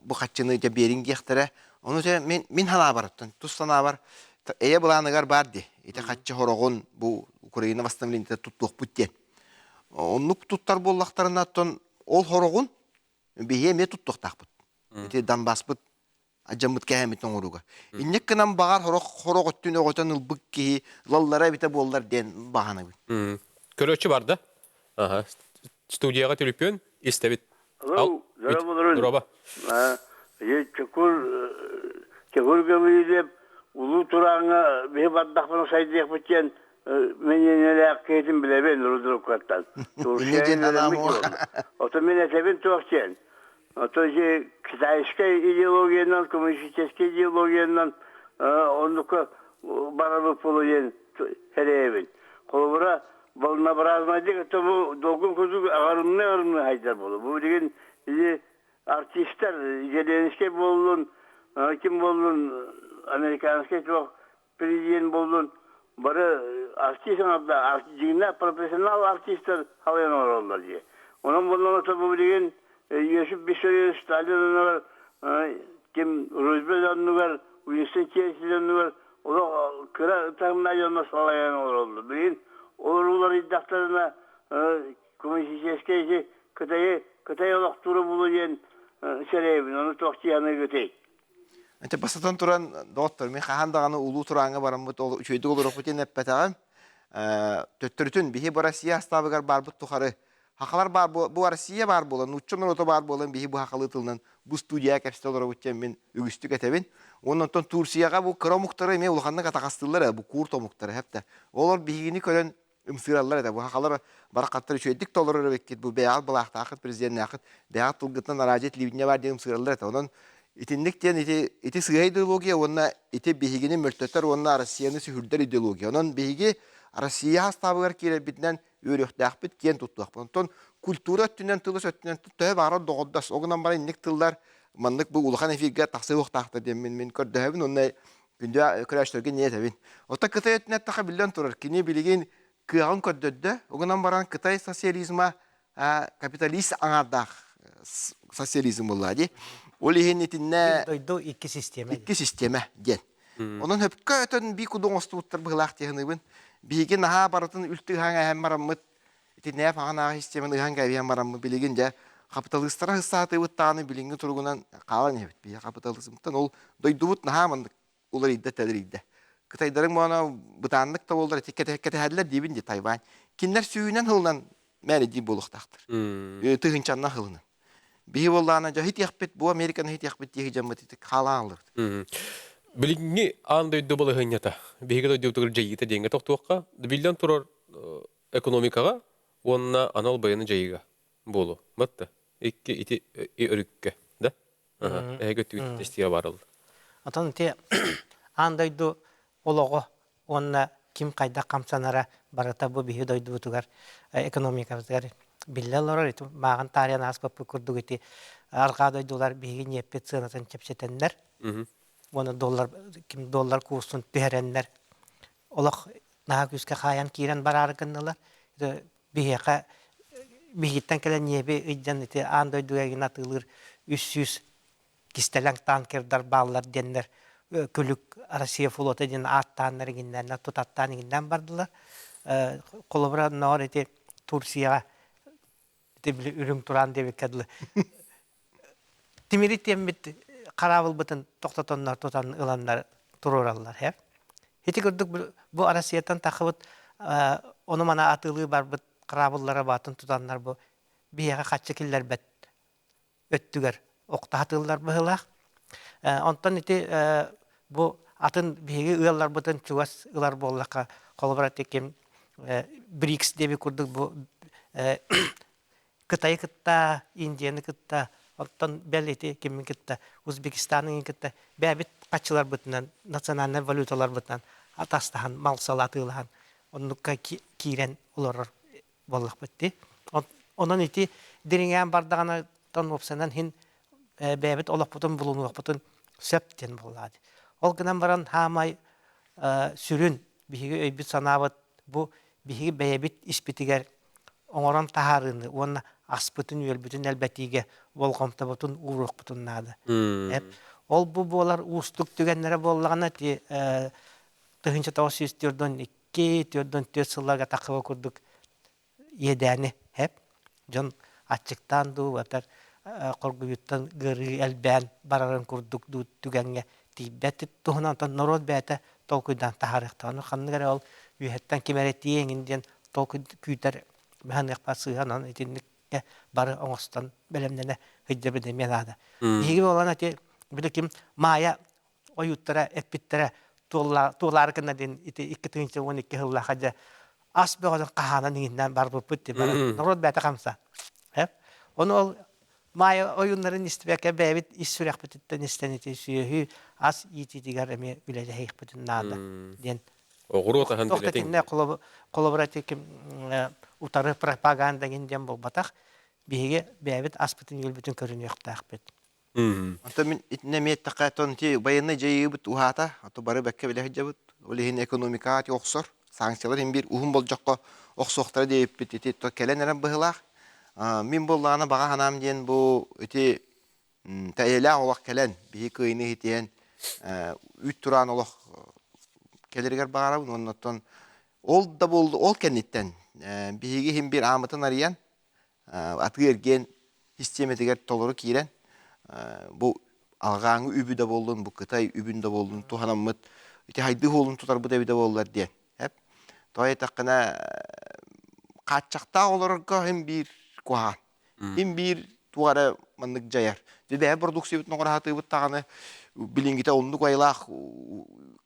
бу хаччыны дьэ биэриҥ диэхтэрэ. Ону дьэ мин мин санаабар, тус санаабар эйэ былааныгар баар дии. Ити хаччы хороҕун бу Украина восстановлениета туттуохпут диэн. Оннук туттар буоллахтарына, оттон ол хороҕун биһи эмиэ туттуохтаахпыт. Ити Донбасспыт адьаммыт кэһэммит оҥорууга. Инник гынан баҕар хорох хорох өттүн өҕөтөн ылбыт киһи лаллара эбитэ буоллар диэн баҕанабын. Көрөөччү барда. Аха. Студияҕа түлүпүөн истэбит. Алло, здорово, Здорово. Чокур Чокур Гаврильев улуу турааҥҥа биһи бардахпына сайдыахпыт диэн миниэнэлээх киһитин билэбин Рудруктан. Инньэ диэн анаам Ото мин этэбин туох диэн. Ото же китайскай идеологиянан, коммунистическай идеологиянан оннука барабыт буолу диэн сэрэйэбин. Холобура, волнообразнайдык это бу долгун курдук аҕарымны-аҕарымны хайдар буолу. Бу билигин или артистар Зеленский буоллун, ким буоллун, американский туох президент буоллун, бары артист оҥордо, дьиҥнээх профессионал артистар халыйан олороллор дии. Онон буоллун бу билигин Иосиф Виссарионович Сталин оннугар ким Рузвельт оннугар, Уинстон Черчилль оннугар олох кыра таһымнаах дьоннор салайан олороллор. Билигин олор уларыйдахтарына коммунистическай ити Кытайы Кытай олохтуура буолуо диэн сэрэйэбин. Ону туох дии саныыгытый? Ити бастатан туран, доҕоттор, мин хаһан даҕаны улуу турааҥҥа бараммыт ол үчүгэйдик олоруохпут диэн эппэтэҕим. Төттөрүтүн биһи бу Россия астаабыгар барбыт тухары хахалар баар бу Россия баар буолан, нуучча норуота баар буолан биһи бу хахалыы тылынан бу студияҕа кэпсэтэ олоробут диэн мин үгүстүк этэбин. Уонна онтон Турцияҕа бу кыра омуктары эмиэ улаханнык атаҕастыыллар ээ, бу курд омуктары хэптэ. Олор биһигини көрөн ымсыыраллар этэ. Бу хахалар барахаттар үчүгэйдик толорор эбиккит, бу бэйэҕит былаахтааххыт, президеннээххит, бэйэҕит тылгытынан араадьыйа телевидение баар диэн ымсыыраллар этэ. Онон итинник диэн ити ити сыыһа идеология уонна ити биһигини мөлтөтөр уонна Россияны сүһүрдэр идеология. Онон биһиги Россия хастаабыгар киирэрбитинэн үөрүөхтээхпит, киэн туттуохпут. Онтон культура өттүнэн, тыл өттүнэн төһө баҕарар доҕордос. Ол гынан баран инник тыллар маннык бу улахан эфиргэ тахсыахтаахтар диэн мин мин көрдөһөбүн уонна күндү көрөөччүлэргэ не этэбин. Оттон Кытай өттүнэн эттэххэ биллэн турар, кини билигин кыаҕын көрдөрдө. Ол гынан баран Кытай социализма капиталист аҥаардаах социализм буолла дии. Ол иһин итиннэ дойду икки систиэмэ. Икки систиэмэ диэн. Онон хөпкө өтөн бии куду оҥостубуттар быһыылаах диэхыныыбын. Биһиги наһаа барытын үлтү ыһан эһэн бараммыт итиннэ паҕанаах систиэмэни ыһан кэбиһэн бараммыт билигин дьэ хапыталыыстара һыссаатыыбыт даҕаны билиҥҥи туругунан хаалан иһэбит. Биһиги хапыталыысмыттан ол дойдубут наһаа маннык уларыйда тэлэрийдэ. Кытайдарыҥ моно бытааннык да буоллар ити кэтэһэллэр диибин дии Тайвань. Кинилэр сүүнэн сылынан мээнэ диир буолуохтаахтар. Тыһыынчаннан сылынан. Биһи буоллаҕына дьэ хитиэхпит, бу Американы хитиэхпит дии дьоммут ити хаалаан ыллыбыт. Билиҥҥи аан дойду балаһыанньата биһиги дойдубутугар дьайыыта диэҥҥэ тохтуохха, биллэн турар экономикаҕа уонна анал байыаннай дьайыыга буолуо. Батта икки ити өрүккэ да? Эһиги өттүгүт тестигэ барылла. Отон ити аан дойду олоҕо уонна ким хайдах хамсанара барыта бу биһи дойдубутугар экономикабытыгар биллэ олорор. Ити мааҕын таарыйан ааспаппыт курдук ити арҕаа дойдулар биһиги ньиэппит сыанатын чэпчэтэннэр уонна доллар ким доллар курсун түһэрэннэр олох наһаа күүскэ хаайан киирэн бараары гыннылар. Биһиэхэ биһигиттэн кэлэн ньиэби ыйдан ити аан дойдуга игин атыылыыр 300 кистэлэҥ танкердар бааллар диэннэр күлүк Россия флота диэн ааттааннар иҥиннээннэр тутаттаан иҥиннээн бардылар. Холобура, оннооҕор ити Турцияҕа ити били үрүҥ тураан диэбиккэ дылы тимири тиэммит хараабылбытын тохтотоннор тутан ыланнар туруораллар һэ. Ити курдук бу Россияттан тахыбыт ону-маны атыылыы барбыт хараабыллара баатын тутаннар бу биһиэхэ хаччы киллэрбэт өттүгэр охтоһатыыллар быһыылаах. Онтон ити бу атын биһиги ыалларбытын чугас ылар буоллахха, холобура ити ким БРИКС диэби курдук бу Кытайы кытта, Индияны кытта, оттон бэл ити кимин кытта, Узбекистаны кытта бэйэбит хаччыларбытынан, национальнай валюталарбытынан атастаһан, мал-сал атыылаһан оннукка киирэн олорор буоллахпыт дии. Онон ити дириҥээн бардаҕына уопсанан иһин бэйэбит олохпутун булунуохпутун сөп диэн буоллаҕа дии. Ол гынан баран хаамай сүрүн биһиги өйбүт-санаабыт бу биһиги бэйэбит испитигэр оҥорон таһаарыыны уонна аспытын-үөлбүтүн элбэтиигэ болҕомтобутун ууруохпутун наада. Ол бу буолар уустук түгэннэрэ буоллаҕына ти 1942 44 сылларга таххыба курдук иэдээни хэп дьон аччыктаан дуу батар хоргуйуттан ыарыы элбээн барарын курдук дуу түгэҥҥэ тиийбэт туһунан онтон норуот бэйэтэ толкуйдаан таһаарыахтаах ханнык эрэ ол үөһэттэн ким эрэ тиийэҥин диэн толкуй күүтэр быһаныахпа сыыһа итинниккэ бары оҥостон бэлэмнэнэ сылдьабыт эмиэ наада. Биһиги буолан ити били ким Маайа ойууттара эппиттэрэ туолаары гына диэн ити 2012 сыллаахха дьэ ас бөҕөнөн хаһаанан иҥиннээн барбыппыт дии баран норуот бэйэтэ хамса. Ону ол Маайа ойууннарын истибэккэ бэйэбит ис сүрэхпититтэн истэн ити сүөһү ас иитиитигэр эмиэ үлэлэһиэхпитин наада диэн Оҕуруот аһын Туох да билэтиҥ. итиннэ холобура ити ким утары пропаганда диэн буолбатах. Биһиги бэйэбит аспытын-үөлбүтүн көрүнүөхтээхпит. Онтон мин итиннэ эмиэ эттэххэ, оттон ити байыаннай дьайыыбыт уһаата, ото бары бэккэ билэ сылдьабыт. Ол иһин экономикаҕа ити охсор, санкциялар иһин биир уһун болдьоххо охсуохтара диэбиппит ити то кэлэн эрэн быһыылаах. Мин буоллаҕына баҕа санаам диэн бу ити эйэлээх олох кэлэн, биһи кыайыыны иһитиһэн, үүт тураан олох кэлэригэр баҕарабын уонна оттон ол да буолду ол кэнниттэн биһиги иһин биир аамытын арыйан атыы-эргиэн систиэмэтигэр толору киирэн бу алҕааҥы үбү да буоллун, бу Кытай үбүн да буоллун туһанаммыт ити хайдыы уолун тутарбыт эбитэ буоллар диэн. Эп. Тоҕо диэтэххинэ хааччахтаах олорорго син биир куһаҕан. Син биир туох эрэ маннык дьайар. Дьэ бэйэ продукциябытын оҥоро сатыыбыт даҕаны билиҥҥитэ оннук айылаах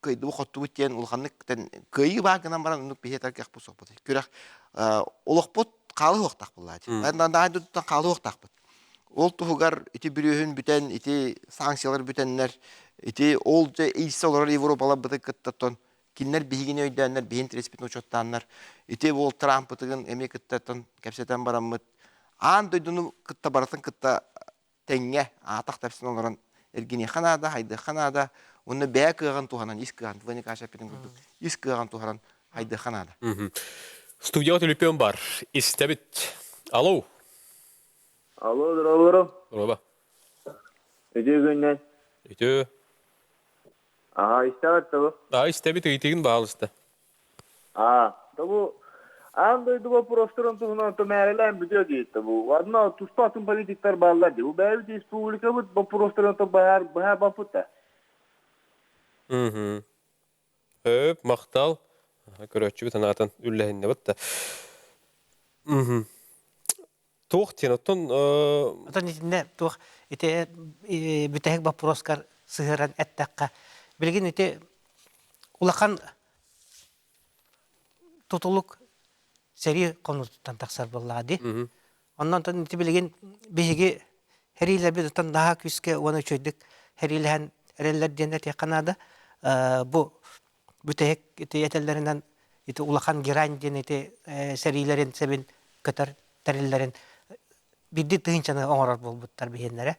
кыайдыбыт-хоттубут диэн улаханнык кыайыы баар гынан баран оннук биһи этэр кыахпыт суохпут. Күрэх олохпут хаалыһыахтаах буоллааччы. Наадыттан хаалыһыахтаахпыт. Ол туһугар ити бүрүөһүн бүтэн, ити санкциялар бүтэннэр, ити ол дьэ иисэ олорор Европаларбытын кытта оттон кинилэр биһигини өйдөөннөр, биһин тирэспитин учуоттааннар, ити ол Трампытыгын эмиэ кытта оттон кэпсэтэн бараммыт, аан дойдуну кытта барытын кытта тэҥҥэ аатах тэпсэн олорон эргиниэххэ наада, хайдыахха наада, уонна бэйэ кыаҕын туһанан, ис кыаҕын, Ваня Каша эппитин курдук, ис кыаҕын туһанан хайдыахха наада. Студияҕа түлүпүөн бар. Истэбит. Алло. Алло, здорово. Здорово. Үтүө күннэн. Үтүө. Аха, истэҕит да А, истэбит ыйытыгын баалыста. Аа, да бу аан дойду боппуруостарын туһунан тумээрэлээн бүтүө диэттэ бу. Одно туспа атын политиктар бааллар дии. Бу бэйэбит республикабыт боппуруостарын быһаар быһаа баппыт да. Мм. Өп, махтал. Көрөөччүбүт анаатын үллэһиннэбит да. Мм. Туох диэн оттон Оттон итиннэ туох ити бүтэһик боппуруоскар сыһыаран эттэххэ, билигин ити улахан тутулук сэрии хонуутуттан тахсар буоллаҕа дии. Оннон оттон ити билигин биһиги сэриилэрбит оттон наһаа күүскэ уонна үчүгэйдик сэриилэһэн эрэллэр диэн этиэххэ наада. Бу бүтэһик ити этэллэринэн ити улахан герань диэн ити сэриилэрин сэбин көтөр тэриллэрин биирдии тыһыынчаны оҥорор буолбуттар биһиэннэрэ.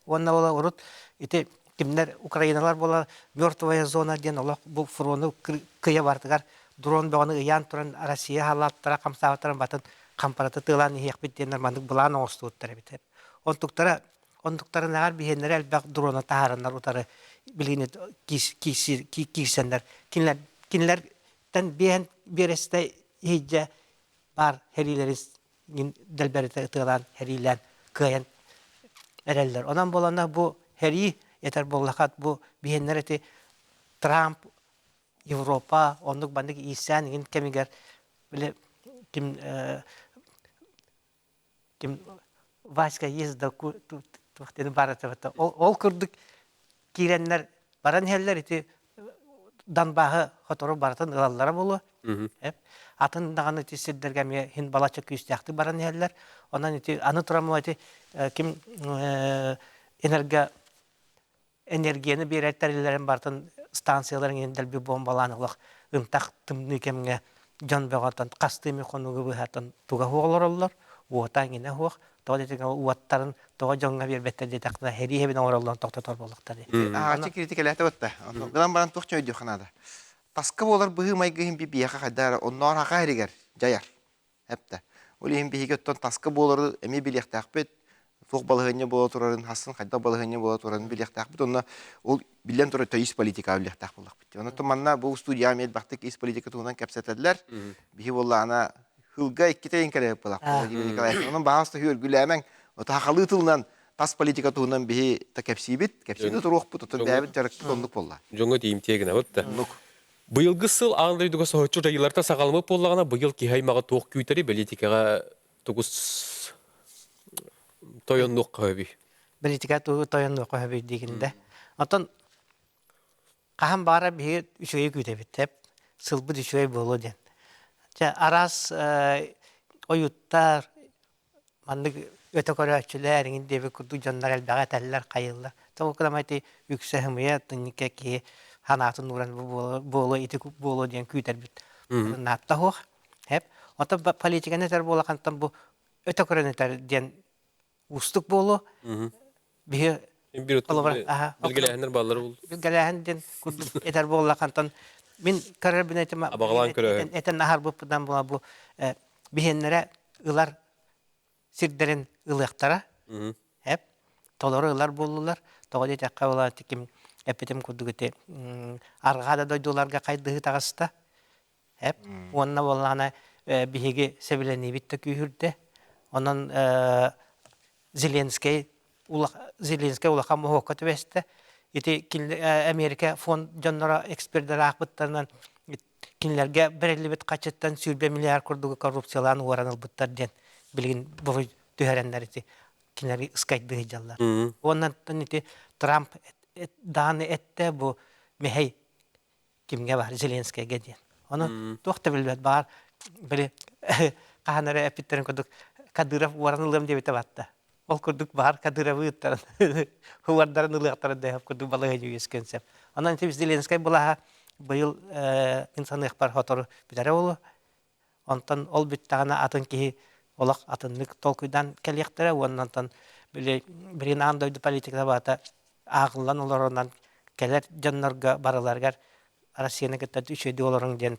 Уонна буола урут ити кимнэр украиналар буола мертвая зона диэн олох бу фрону кыйа бартыгар дрон бөҕөнү ыйаан туран Россия халааттара хамсаабыттарын батын хампарата тыалаан иһиэхпит диэн маннык былаан оҥостубуттар эбит. Онтуктара онтуктарынааҕар биһиэннэрэ элбэх дрону таһаараннар утары билигин киирсэннэр кинилэр кинилэртэн биэһэн биэрэстэ иһирдьэ баар сэриилэри дэлбэритэ ытыалаан сэриилээн кыайан эрэллэр. Онон буолана бу сэрии этэр буоллахат бу биһиэннэр ити Трамп Европа оннук баннык иирсээн иҥин кэмигэр били ким ким Васька есть да туох диэн баар этэ ол ол курдук киирэннэр баран иһэллэр ити Донбаһы хотору барытын ылаллара буолуо. Атын даҕаны ити сирдэргэ эмиэ иһин балачча күүстээхтик баран иһэллэр. Онон ити аны туран ити ким энерго энергияны биэрэр тэриллэрин барытын станцияларын иһин дэлби бомбалаан олох ынтах тымныы кэмҥэ дьон бөҕөтөн хастыы эмэ хонугу быһатан туга суох олороллор, уота эҥинэ суох. Тоҕо диэтиҥ уоттарын тоҕо дьоҥҥо биэрбэттэр диэтэххинэ сэрии сэбин оҥороллорун тохтотор буоллахтар дии. Ааҕааччы критикэлээтэ батта. Гынан баран туох өйдүөххэ наада. Таска буолар быһыы-майгы иһин биһиэхэ хайдах эрэ оннооҕор хаха иһигэр дьайар. Эптэ. Ол иһин биһиги оттон таска буолары эмиэ билиэхтээхпит. Туох балаһыанньа буола турарын, хассын хайдах балаһыанньа буола турарын билиэхтээхпит. Онно ол биллэн турар ис политикаҕа билиэхтээх буоллахпыт. Онон манна бу студияҕа эмиэ элбэхтик ис политика туһунан кэпсэтэллэр. Биһи буоллаҕына хылга иккитэ ыйын кэлэбит буоллах. Владимир Николаевич. Онон баҕаста үөргүлээмэҥ. Сахалыы тылынан тас политика туһунан биһи та кэпсиибит, кэпсии туруохпут, оттон бэйэбит дьарыкпыт оннук буолла. Дьоҥҥо тиийимтиэ гынабыт да. Оннук. Быйылгы сыл аан дойдуга соһуччу дьайыыларта саҕаламмыт буоллаҕына, быйыл киһи аймаҕа туох күүтэри бэлиитикэҕэ тугус тойоннуохха сөбүй? Бэлиитикэ тугу тойоннуохха сөбүй диигин да. Оттон хаһан баара биһиги үчүгэйи күүтэбит тэп сылбыт үчүгэй буолуо диэн. Чэ араас ойуттар маннык өтө көрөөччүлэр иҥин диэбит курдук дьоннор элбэҕи этэллэр хайыллар. Тоҕо кыламай ити үксэ ымыйа тынньыкка киһи санаатын ууран бу буолуо ити буолуо диэн күүтэрбит наатта суох. Хэп. Оттон политиканы этэр буолахантан бу өтө көрөн этэр диэн уустук буолуо. Биһи билгэлээһиннэр бааллар бул. Билгэлээһин диэн курдук этэр буоллахантан мин көрөрбүн этим абаҕалаан көрөһүн этэн аһарбыппытынан була бу биһиэннэрэ ылар сирдэрин ылыахтара эп толору ылар буоллулар тоҕо диэтэххэ була ким эппитим курдук ити арҕаа да дойдуларга хайдыһыы таҕыста эп уонна буоллаҕына биһиги сэбилэниибит да күүһүрдэ онон Зеленскэй Зеленскэй улахан моһуокка түбэстэ. Ити Америка фонд дьонноро экспердэр аахпыттарынан кинилэргэ бэриллибит хачыттан 20 миллиард курдугу коррупциялаан уоран ылбыттар диэн билигин буруй түһэрэннэр ити кинилэри ыскайдыы сылдьаллар. Уонна ити Трамп дааны эттэ бу мэһэй кимҥэ баар Зеленскэйгэ диэн. Ону туох да билбэт баар били хаһан эрэ эппиттэрин курдук Кадыров уоран ылыам диэбитэ батта. Ол курдук баар Кадыровы ыттарын уордарын ылыахтарын да курдук балаһыанньа үөскүөн сөп. Онон ити Зеленскэй былааһа быйыл мин саныахпар сотору бүтэрэ буолуо. Онтон ол бүттэҕинэ атын киһи олох атыннык толкуйдаан кэлиэхтэрэ уонна онтон били билигин аан дойду политиката барыта ааҕыллан олорунан кэлэр дьоннорго барыларыгар Россияны кытта үчүгэйдик олоруҥ диэн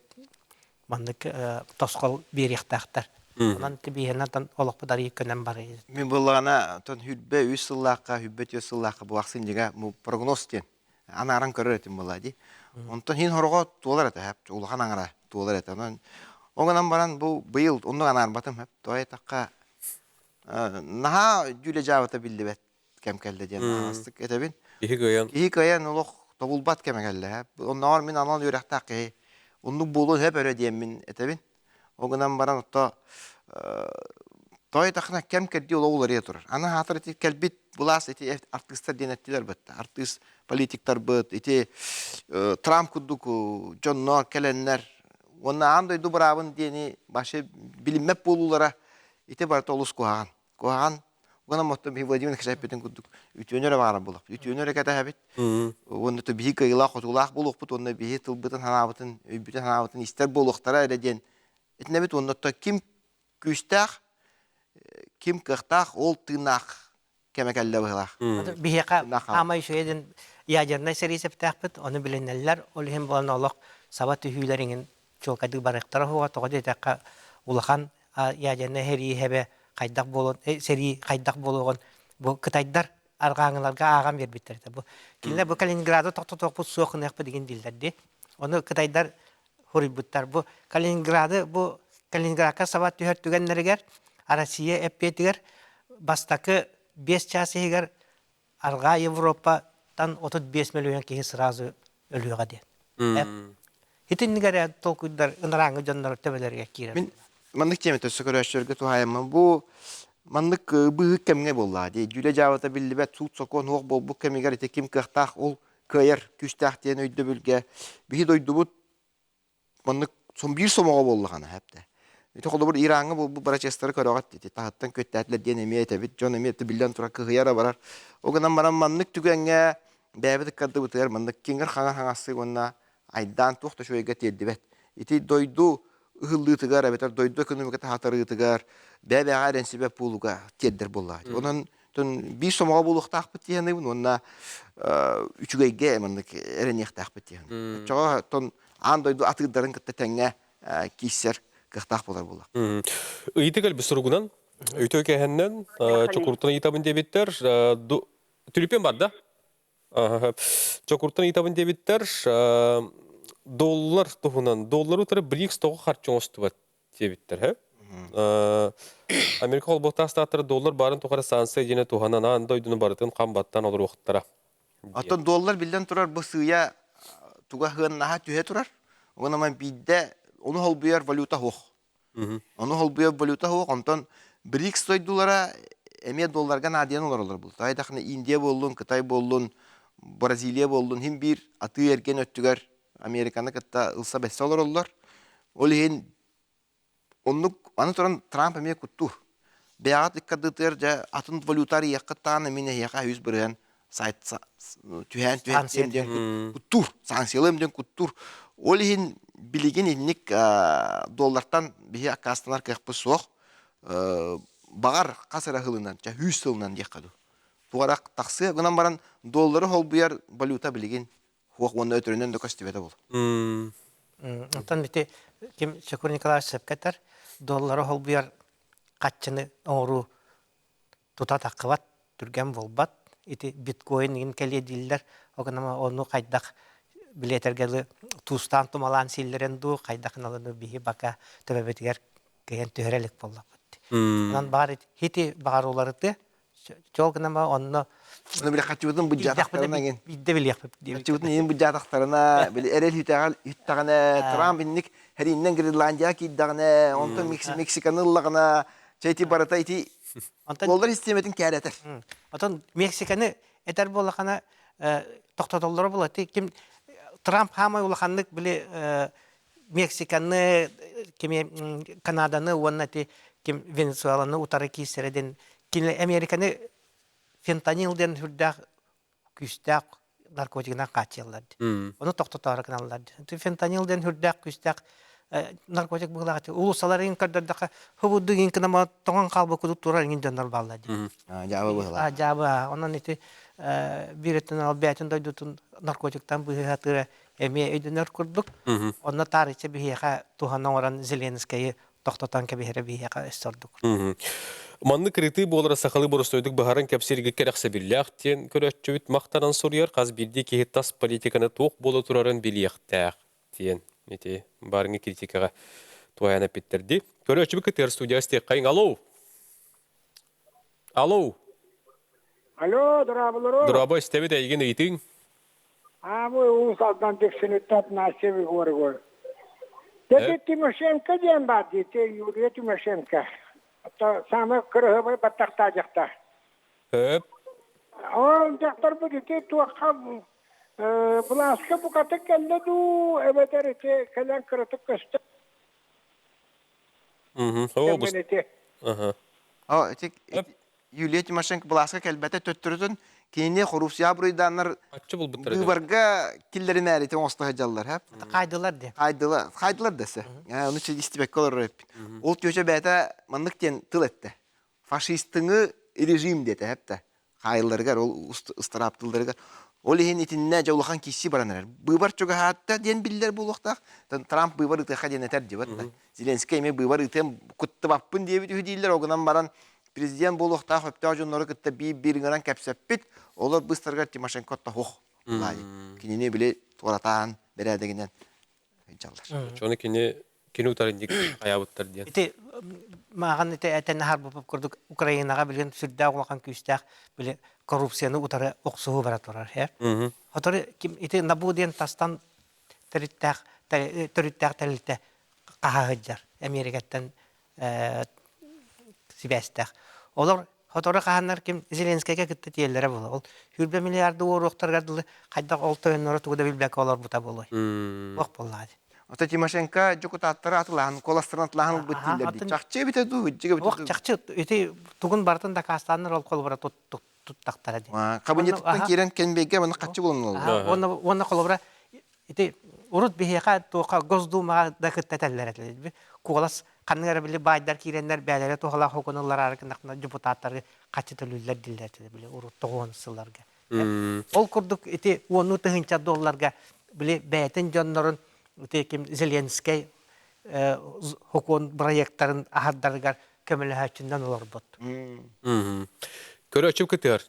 маннык тосхол биэриэхтээхтэр. Онон тибииһинэн олохпут арыйы көнөн барыы. Мин буоллаҕына, тон хүрбэ үс сыллаахха, хүрбэ түөрт сыллаахха бу ахсынньыга прогноз диэн анааран көрөр этим буолла дии. Онтон иһин хороҕо туолар этэ, хэп, улахан аҥара туолар этэ. Онон ол гынан баран бу быйыл оннук анаарбатым, хэп, тоҕо этахха наһаа дьүүлэ дьаабыта биллибэт кэм кэллэ диэн аһаҕастык этэбин. Киһи кыайан. Киһи кыайан олох тобулбат кэмэ кэллэ. Хэп. Оннооҕор мин анал үөрэхтээх киһи оннук буолуон хэп өрө диэммин этэбин. Ол гынан баран отто той тахна кэм кэрдии олох уларыйа турар. Аны хаатыр ити кэлбит былаас ити артыыстар диэн эттилэр бытта. Артыыс политиктарбыт ити Трамп курдук дьоннор кэлэннэр уонна аан дойду быраабын диэни вообще билиммэт буолуулара ити барыта олус куһаҕан. Куһаҕан Уонна оттон биһи Владимир Николаевич курдук үтүөнү эрэ баҕарар буоллахпыт. Үтүөнү эрэ кэтэһэбит. Уонна то биһи кыайыылаах-хотуулаах буолуохпут уонна биһи тылбытын-санаабытын, өйбүтүн-санаабытын истэр буолуохтара эрэ диэн этинэбит уонна то ким күүстээх, ким кыахтаах, ол тыыннаах кэмэ кэллэ быһыылаах. Биһиэхэ аамай үчүгэй диэн ядернай сэрии сэптээхпит, ону билинэллэр. Ол иһин буолан олох саба түһүүлэр иҥин чуолкайдык барыахтара суоҕа. Тоҕо диэтэххэ, улахан ядернай сэрии хэбэ хайдах буолуон сэрии хайдах буолуоҕун бу кытайдар арҕааҥыларга ааҕан биэрбиттэр этэ. Бу кинилэр бу Калининграды тохтотуохпут суох гыныахпыт игин дииллэр дии. Ону кытайдар хуруйбуттар. Бу Калининграды бу Калининградка саба түһэр түгэннэригэр Россия эппиэтигэр бастакы 5 чаас иһигэр Арҕаа Европаттан 35 мөлүйүөн киһи сразу өлүөҕэ диэн. Итинник эрэ толкуйдар ынарааҥҥы дьоннор төбөлөрүгэр киирэр. Мин маннык тиэмэ өссө көрөөччүлэргэ туһаайаммын бу маннык быыһык кэмҥэ буоллаҕа дии. Дьүүлэ дьаабыта биллибэт суут-сокуон суох буолбут кэмигэр ити ким кыахтаах ол кыайар күүстээх диэн өйдөбүлгэ биһи дойдубут маннык биир сомоҕо буоллаҕына хэптэ. Ити холобур Ираҥҥа буолбут бырачыастары көрөҕүт ити таһыттан күөттээтилэр диэн эмиэ этэбит. Дьон эмиэ биллэн турар кыһыйара барар. Ол гынан баран маннык түгэҥҥэ бэйэбит ыккардыбытыгар маннык киҥир хаҥар хаҥастыы уонна айдаан туох да үчүгэйгэ тиэрдибэт. Ити дойду ыһыллыытыгар эбэтэр дойду экономиката хатарыытыгар бэйэ-бэйэҕэ эрэнсибэт буолууга тиэрдэр буоллаҕа. Онон биир сомоҕо буолуохтаахпыт диэн уонна үчүгэйгэ маннык эрэниэхтээхпит диэн. Оччоҕо тон аан дойду атыырдарын кытта тэҥҥэ киирсэр кыахтаах буолар буолла. Ыйытык элбэх суругунан өтө кэһэннэн чокуртан ыйытабын диэбиттэр. Түлүпүөн бар да? Чокуртан ыйытабын диэбиттэр. Доллар туһунан. Доллары утары БРИКС тоҕо харчы оҥостубат диэбиттэр. Һэ? Америка холбоһуктаах штаттара доллар баарын тухары санкция диэни туһанан аан дойдуну барытын хам баттаан олоруохтара. Оттон доллар биллэн турар бу сыыйа туга сыаннаһа түһэ турар. Онон биирдэ ону холбуйар валюта суох. Ону холбуйар валюта суох. Онтон БРИКС дойдулара эмиэ долларга наадыйан олороллор булта. Айдахына Индия буоллун, Кытай буоллун, Бразилия буоллун хин биир атыы-эргиэн өттүгэр Американы кытта ылса-бэссе олороллор. Ол иһин оннук аны туран Трамп эмиэ куттуур. Бэйэҕит ыккардытыгар дьэ атын валюта арыйыаххыт даҕаны мин эһиэхэ 100% сайт түһээн түһэттиэм диэн куттуур. Санкциялыам диэн куттуур. Ол иһин билигин инник доллартан биһи аккаастанар кыахпыт суох. Баҕар хас эрэ сылынан, чэ 100 сылынан диэххэ дуу. Тугара тахсыа гынан баран доллары холбуйар валюта билигин Хуох уонна өтөрүнэн да көстүбэтэ буолуо. Оттон ити ким Чокур Николаевич сөпкө этэр, доллары холбуйар хаччыны оҥоруу тута таххыбат, түргэн буолбат. Ити биткоин игин кэлиэ дииллэр. Ол гынан ону хайдах билиэтэргэ туустаан тумалаан сииллэрин дуу, хайдах гыналыны биһи бака төбөбүтүгэр кыйан түһэрэ илик буоллахпыт. Онон баар ити баҕар уларытыа, Чол гынан онно Оны били хаччыбытын быдьаатахтарына гин. Биирдэ билиэхпит диэбит. Хаччыбытын иһин быдьаатахтарына, били эрэл үтэҕэл үттэҕинэ, Трамп инник хэриннэн Гренландияҕа киирдэҕинэ, онтон Мексиканы ыллаҕына, чэ ити барыта ити доллар систиэмэтин кээрэтэр. Отон Мексиканы этэр буоллахына тохтотоллоро була ким Трамп хаамай улаханнык били Мексиканы, кими Канаданы уонна ити ким Венесуэланы утары киирсэрэ диэн кини Американы фентанил диэн сүрдээх күүстээх наркотигынан хааччыйаллар дии. Ону тохтотоору гыналлар дии. Фентанил диэн сүрдээх күүстээх наркотик быһыылаах улуусаларын көрдөрдөххө хубудду иҥ кынама тоҥон хаалбыт кудук турар иҥин дьоннор бааллар дии. Дьаабы быһыылаах. Дьаабы. Онон ити биир өттүнэн ол бэйэтин дойдутун наркотиктан быыһатыыра эмиэ өйдөнөр курдук. Онно таарычча биһиэхэ туһана оҥорон Зеленскэйи тохтотон кэбиһэрэ биһиэхэ өссө ордук. Маннык ырытыы буолара сахалыы боростуойдук быһааран кэпсииргэ кэрэхсэбиллээх диэн көрөөччүбүт махтанан суруйар хас биирдии киһи тас политиканы туох буола турарын билиэхтээх диэн ити барыҥы критикаҕа туһаайан эппиттэрдии. Көрөөччүбүт кытыар студия истиэххэйиҥ. Алло! Алло! Алло, дорооболору. Дорообо, истэбит эйигин ыйытыҥ. Аабы Уус Алдан Дүпсүнүттэн Настя Егоровой. Деді Тимошенко диэн баар дии, Юлия Тимошенко. Самый кырыһыбай баттахтаа дьахтар. Хөп. Ол дьахтарбыт ити туохха былааска букатын кэллэ дуу, эбэтэр ити кэлэн кыратык көстө. Ага. О, ити Юлия Тимошенко былааска кэлбэтэ төттөрүтүн кинини коррупция буруйдааннар Аччы булбуттар быыбарга киллэринээри оҥосто сылдьаллар һэ. Хайдылар де. Хайдылар, хайдылар дэсэ. Ону истибэккэ олорор эппит. Ол түөчэ бэйэтэ маннык диэн тыл эттэ. Фашистыҥы режим диэтэ эптэ. Хаайылларыгар, ол ыстарааптылларыгар. Ол иһин итиннэ дьэ улахан киирсии баран эрэр. Быыбар чугаһаатта диэн биллэр буолуохтаах. Трамп быыбар ытыаха диэн этэр дьибат да. Зеленскэй эмиэ быыбар ытыам куттубаппын диэбит үһү дииллэр. Ол гынан баран президент буолуохтаах өптөөх дьоннору кытта биир-биир ыҥыран кэпсэппит. Олор быстарыгар Тимошенко тоһуох. Кинини били туоратаан бэрээдэгинэн ыдьаллар. Чону кини Кини утарынньык хайаабыттар диэн. Ити мааҕын ити этэн аһарбыппыт курдук Украинаҕа билигин сүрдээх улахан күүстээх били коррупцияны утары охсуһуу бара турар. Хотору ким ити НАБУ диэн тастан төрүттээх төрүттээх тэрилтэ хаһа сылдьар Эмиэрикэттэн сибээстээх. Олор сотору хаһаннар ким Зеленскэйгэ кытта тиэллэрэ буолуо. Ол 20 миллиарды уоруохтарыгар дылы хайдах ол тойонноро тугу да билбэккэ олорбута буолуой. Ох буоллаҕа дии. Ото Тимошенко дьокутааттары атылаһан, куоластарын атылаһан ылбыт дииллэр дии. Чахчы эбитэ дуу, иччигэ эбитэ Ох, дуу? чахчы ити тугун барытын дакаастааннар ол холобура туттахтара дии. Кабинеттан киирэн кэнбиэгэ манна хаччы булан ылаллар. Уонна уонна холобура ити урут биһиэхэ туохха Госдумаҕа да кытта этэллэр этилэр. Куолас ханнык эрэ били баайдар киирэннэр бээлэрэ туһалаах хокунуллараары гыннахтарына депутаттары хаччы төлүүллэр дииллэр этилэр били урут тоҕуон сылларга. Ол курдук ити уоннуу тыһыынча долларга били бэйэтин дьоннорун ити ким Зеленскэй хокуон проекттарын аһардарыгар көмөлөһөөччүнэн олорбут. Көрөөччүм кытыар.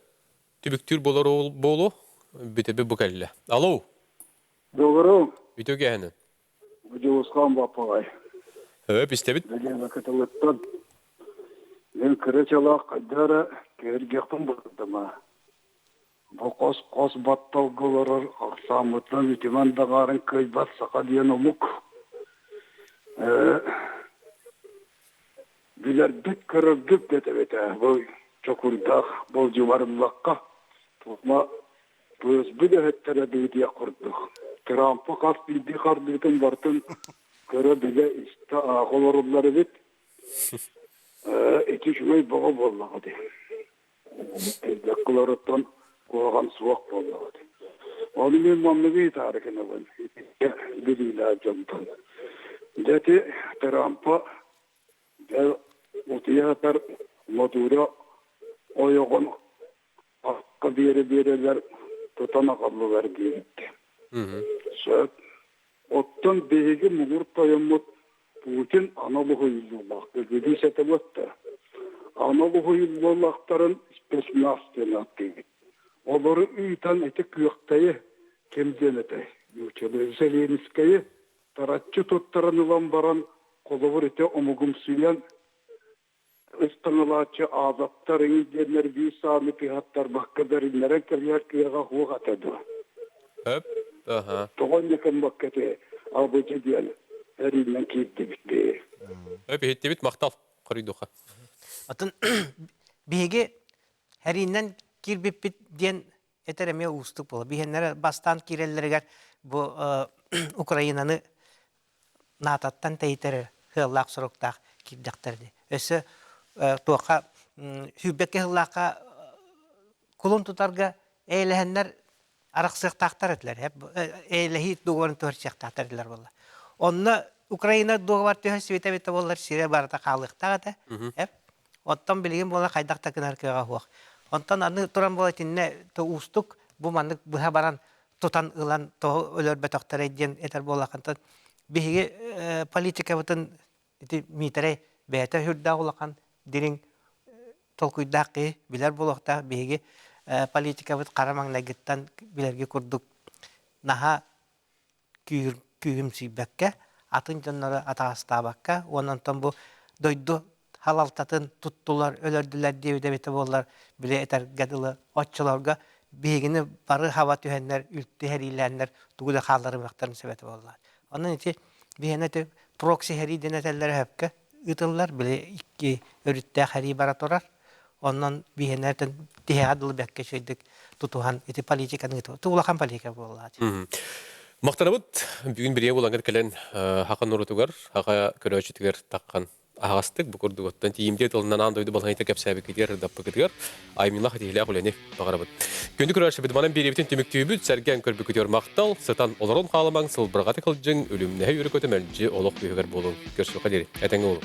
Түбүктүүр болор буолу бүтэби бу кэллэ. Алло. Добро. Үтө кэһэнин. Дьулусхан Баппаҕай. Өп истэбит. Билиэнэ кытылыттан. Мин кыра чалаах хайда эрэ киһиргиэхпин бардым Бу хос-хос батталга олорор ахсааммытынан үтүмэн даҕаарын кыайбат саха диэн омук билэрбит, көрөрбүт да этэбит ээ, бу чокурдаах болдьумарыллахха тума ФСБ үлэһиттэрэ дуу диэх курдук. Трампы хас биирдии хардыытын барытын көрө-билэ, истэ, ааҕа олоруллар эбит. Ити үчүгэй бөҕө буоллаҕа дии. Элбэх куһаҕан суох буоллаҕа дии. Ону мин манныгы ыйытаары гынабын билиилээх дьонтон. Дьэ ити Трампа дьэ утуйа сытар Мадуро ойоҕун акка биэрэ-биэрэлэр тутан аҕаллылар диэбиттэ. Сөп. Оттон биһиги муҥур тойоммут Путин анал уһуйуллуулаах Бүлүү сэтэ Анал уһуйуллуулаахтарын спецназ диэн ааттыыбыт. Олору ыытан ити күөхтэйи ким диэн этэй? Нууччалыы Зеленскэйи тараччы туттаран ылан баран холобур ити омугумсуйан ыстаҥалааччы аазаттар эҥин диэннэр биир сааны тыаһаттарбакка бэриннэрэн кэбиһэр кыаҕа суох этэ дуо? Өп, аха. Тоҕо инньэ гыммакка ити албыдьы диэн эрииннэн киирдибит дии. Өп, иһиттибит, махтал. Хоруйдуха. Атын биһиги эрииннэн киирбиппит диэн этэр эмиэ уустук буолар. Биһиэннэрэ бастаан киирэллэригэр бу Украинаны НАТО-ттан тэйитэр сыаллаах-соруктаах киирдэхтэр дии. Өссө туохха сүүрбэккэ сыллаахха кулун тутарга эйэлэһэннэр арахсыахтаахтар этилэр. Эйэлэһии договорын түһэрсиэхтаахтар этилэр буолла. Онно Украина договор түһэрсибитэ эбитэ буоллар сирэ барыта хаалыахтаах этэ. Оттон билигин буола хайдах да гынар кыаҕа суох. Онтон аны туран буола итиннэ уустук бу маннык быһа баран тутан ылан тоҕо өлөрбөтөхтөрөй диэн этэр буоллаххын биһиги политикабытын ити Миитэрэй бэйэтэ сүрдээх улахан дириҥ толкуйдаах киһи билэр буолуохтаах биһиги политикабыт хара маҥнайгыттан билэргэ курдук наһаа күүһүмсүйбэккэ, атын дьоннору атаҕастаабакка уонна онтон бу дойду халалтатын туттулар, өлөрдүлэр диэбит эбитэ буоллар, били этэргэ дылы оччолорго биһигини бары хаба түһэннэр, үлтү сэриилээннэр тугу да хаалларымыахтарын сөп этэ буоллаҕа. Онон ити биһиэнэ ити прокси сэрии диэн этэллэрэ сөпкө ыытыллар, били икки өрүттээх сэрии бара турар. Онон биһиэнэ тиһэҕэ дылы бэккэ үчүгэйдик тутуһан ити политиканы ыытыы улахан политика буоллаҕа. Махтанабыт бүгүн бирие булангар кэлэн хака нурутугар, хака көрөөччүтүгэр таххан аһаҕастык бу курдук оттон тиийимтиэ тылынан аан дойду балаһыйта кэпсээбиккитигэр ырдаппыкытыгар аймыылаах итиһилээх үлэни баҕарабыт. Күндү көрөөччүбүт манан биэриибитин түмүктүүбүт, сэргээн көрбүкүтүгэр махтал, сытан олорон хаалымаҥ, сылбырҕата кылдьыҥ, үлүмнэһэ үөрэ-көтө мэлдьи олох үөһүгэр буолуҥ. Көрсүөххэ диэри, этэҥҥэ буолуҥ.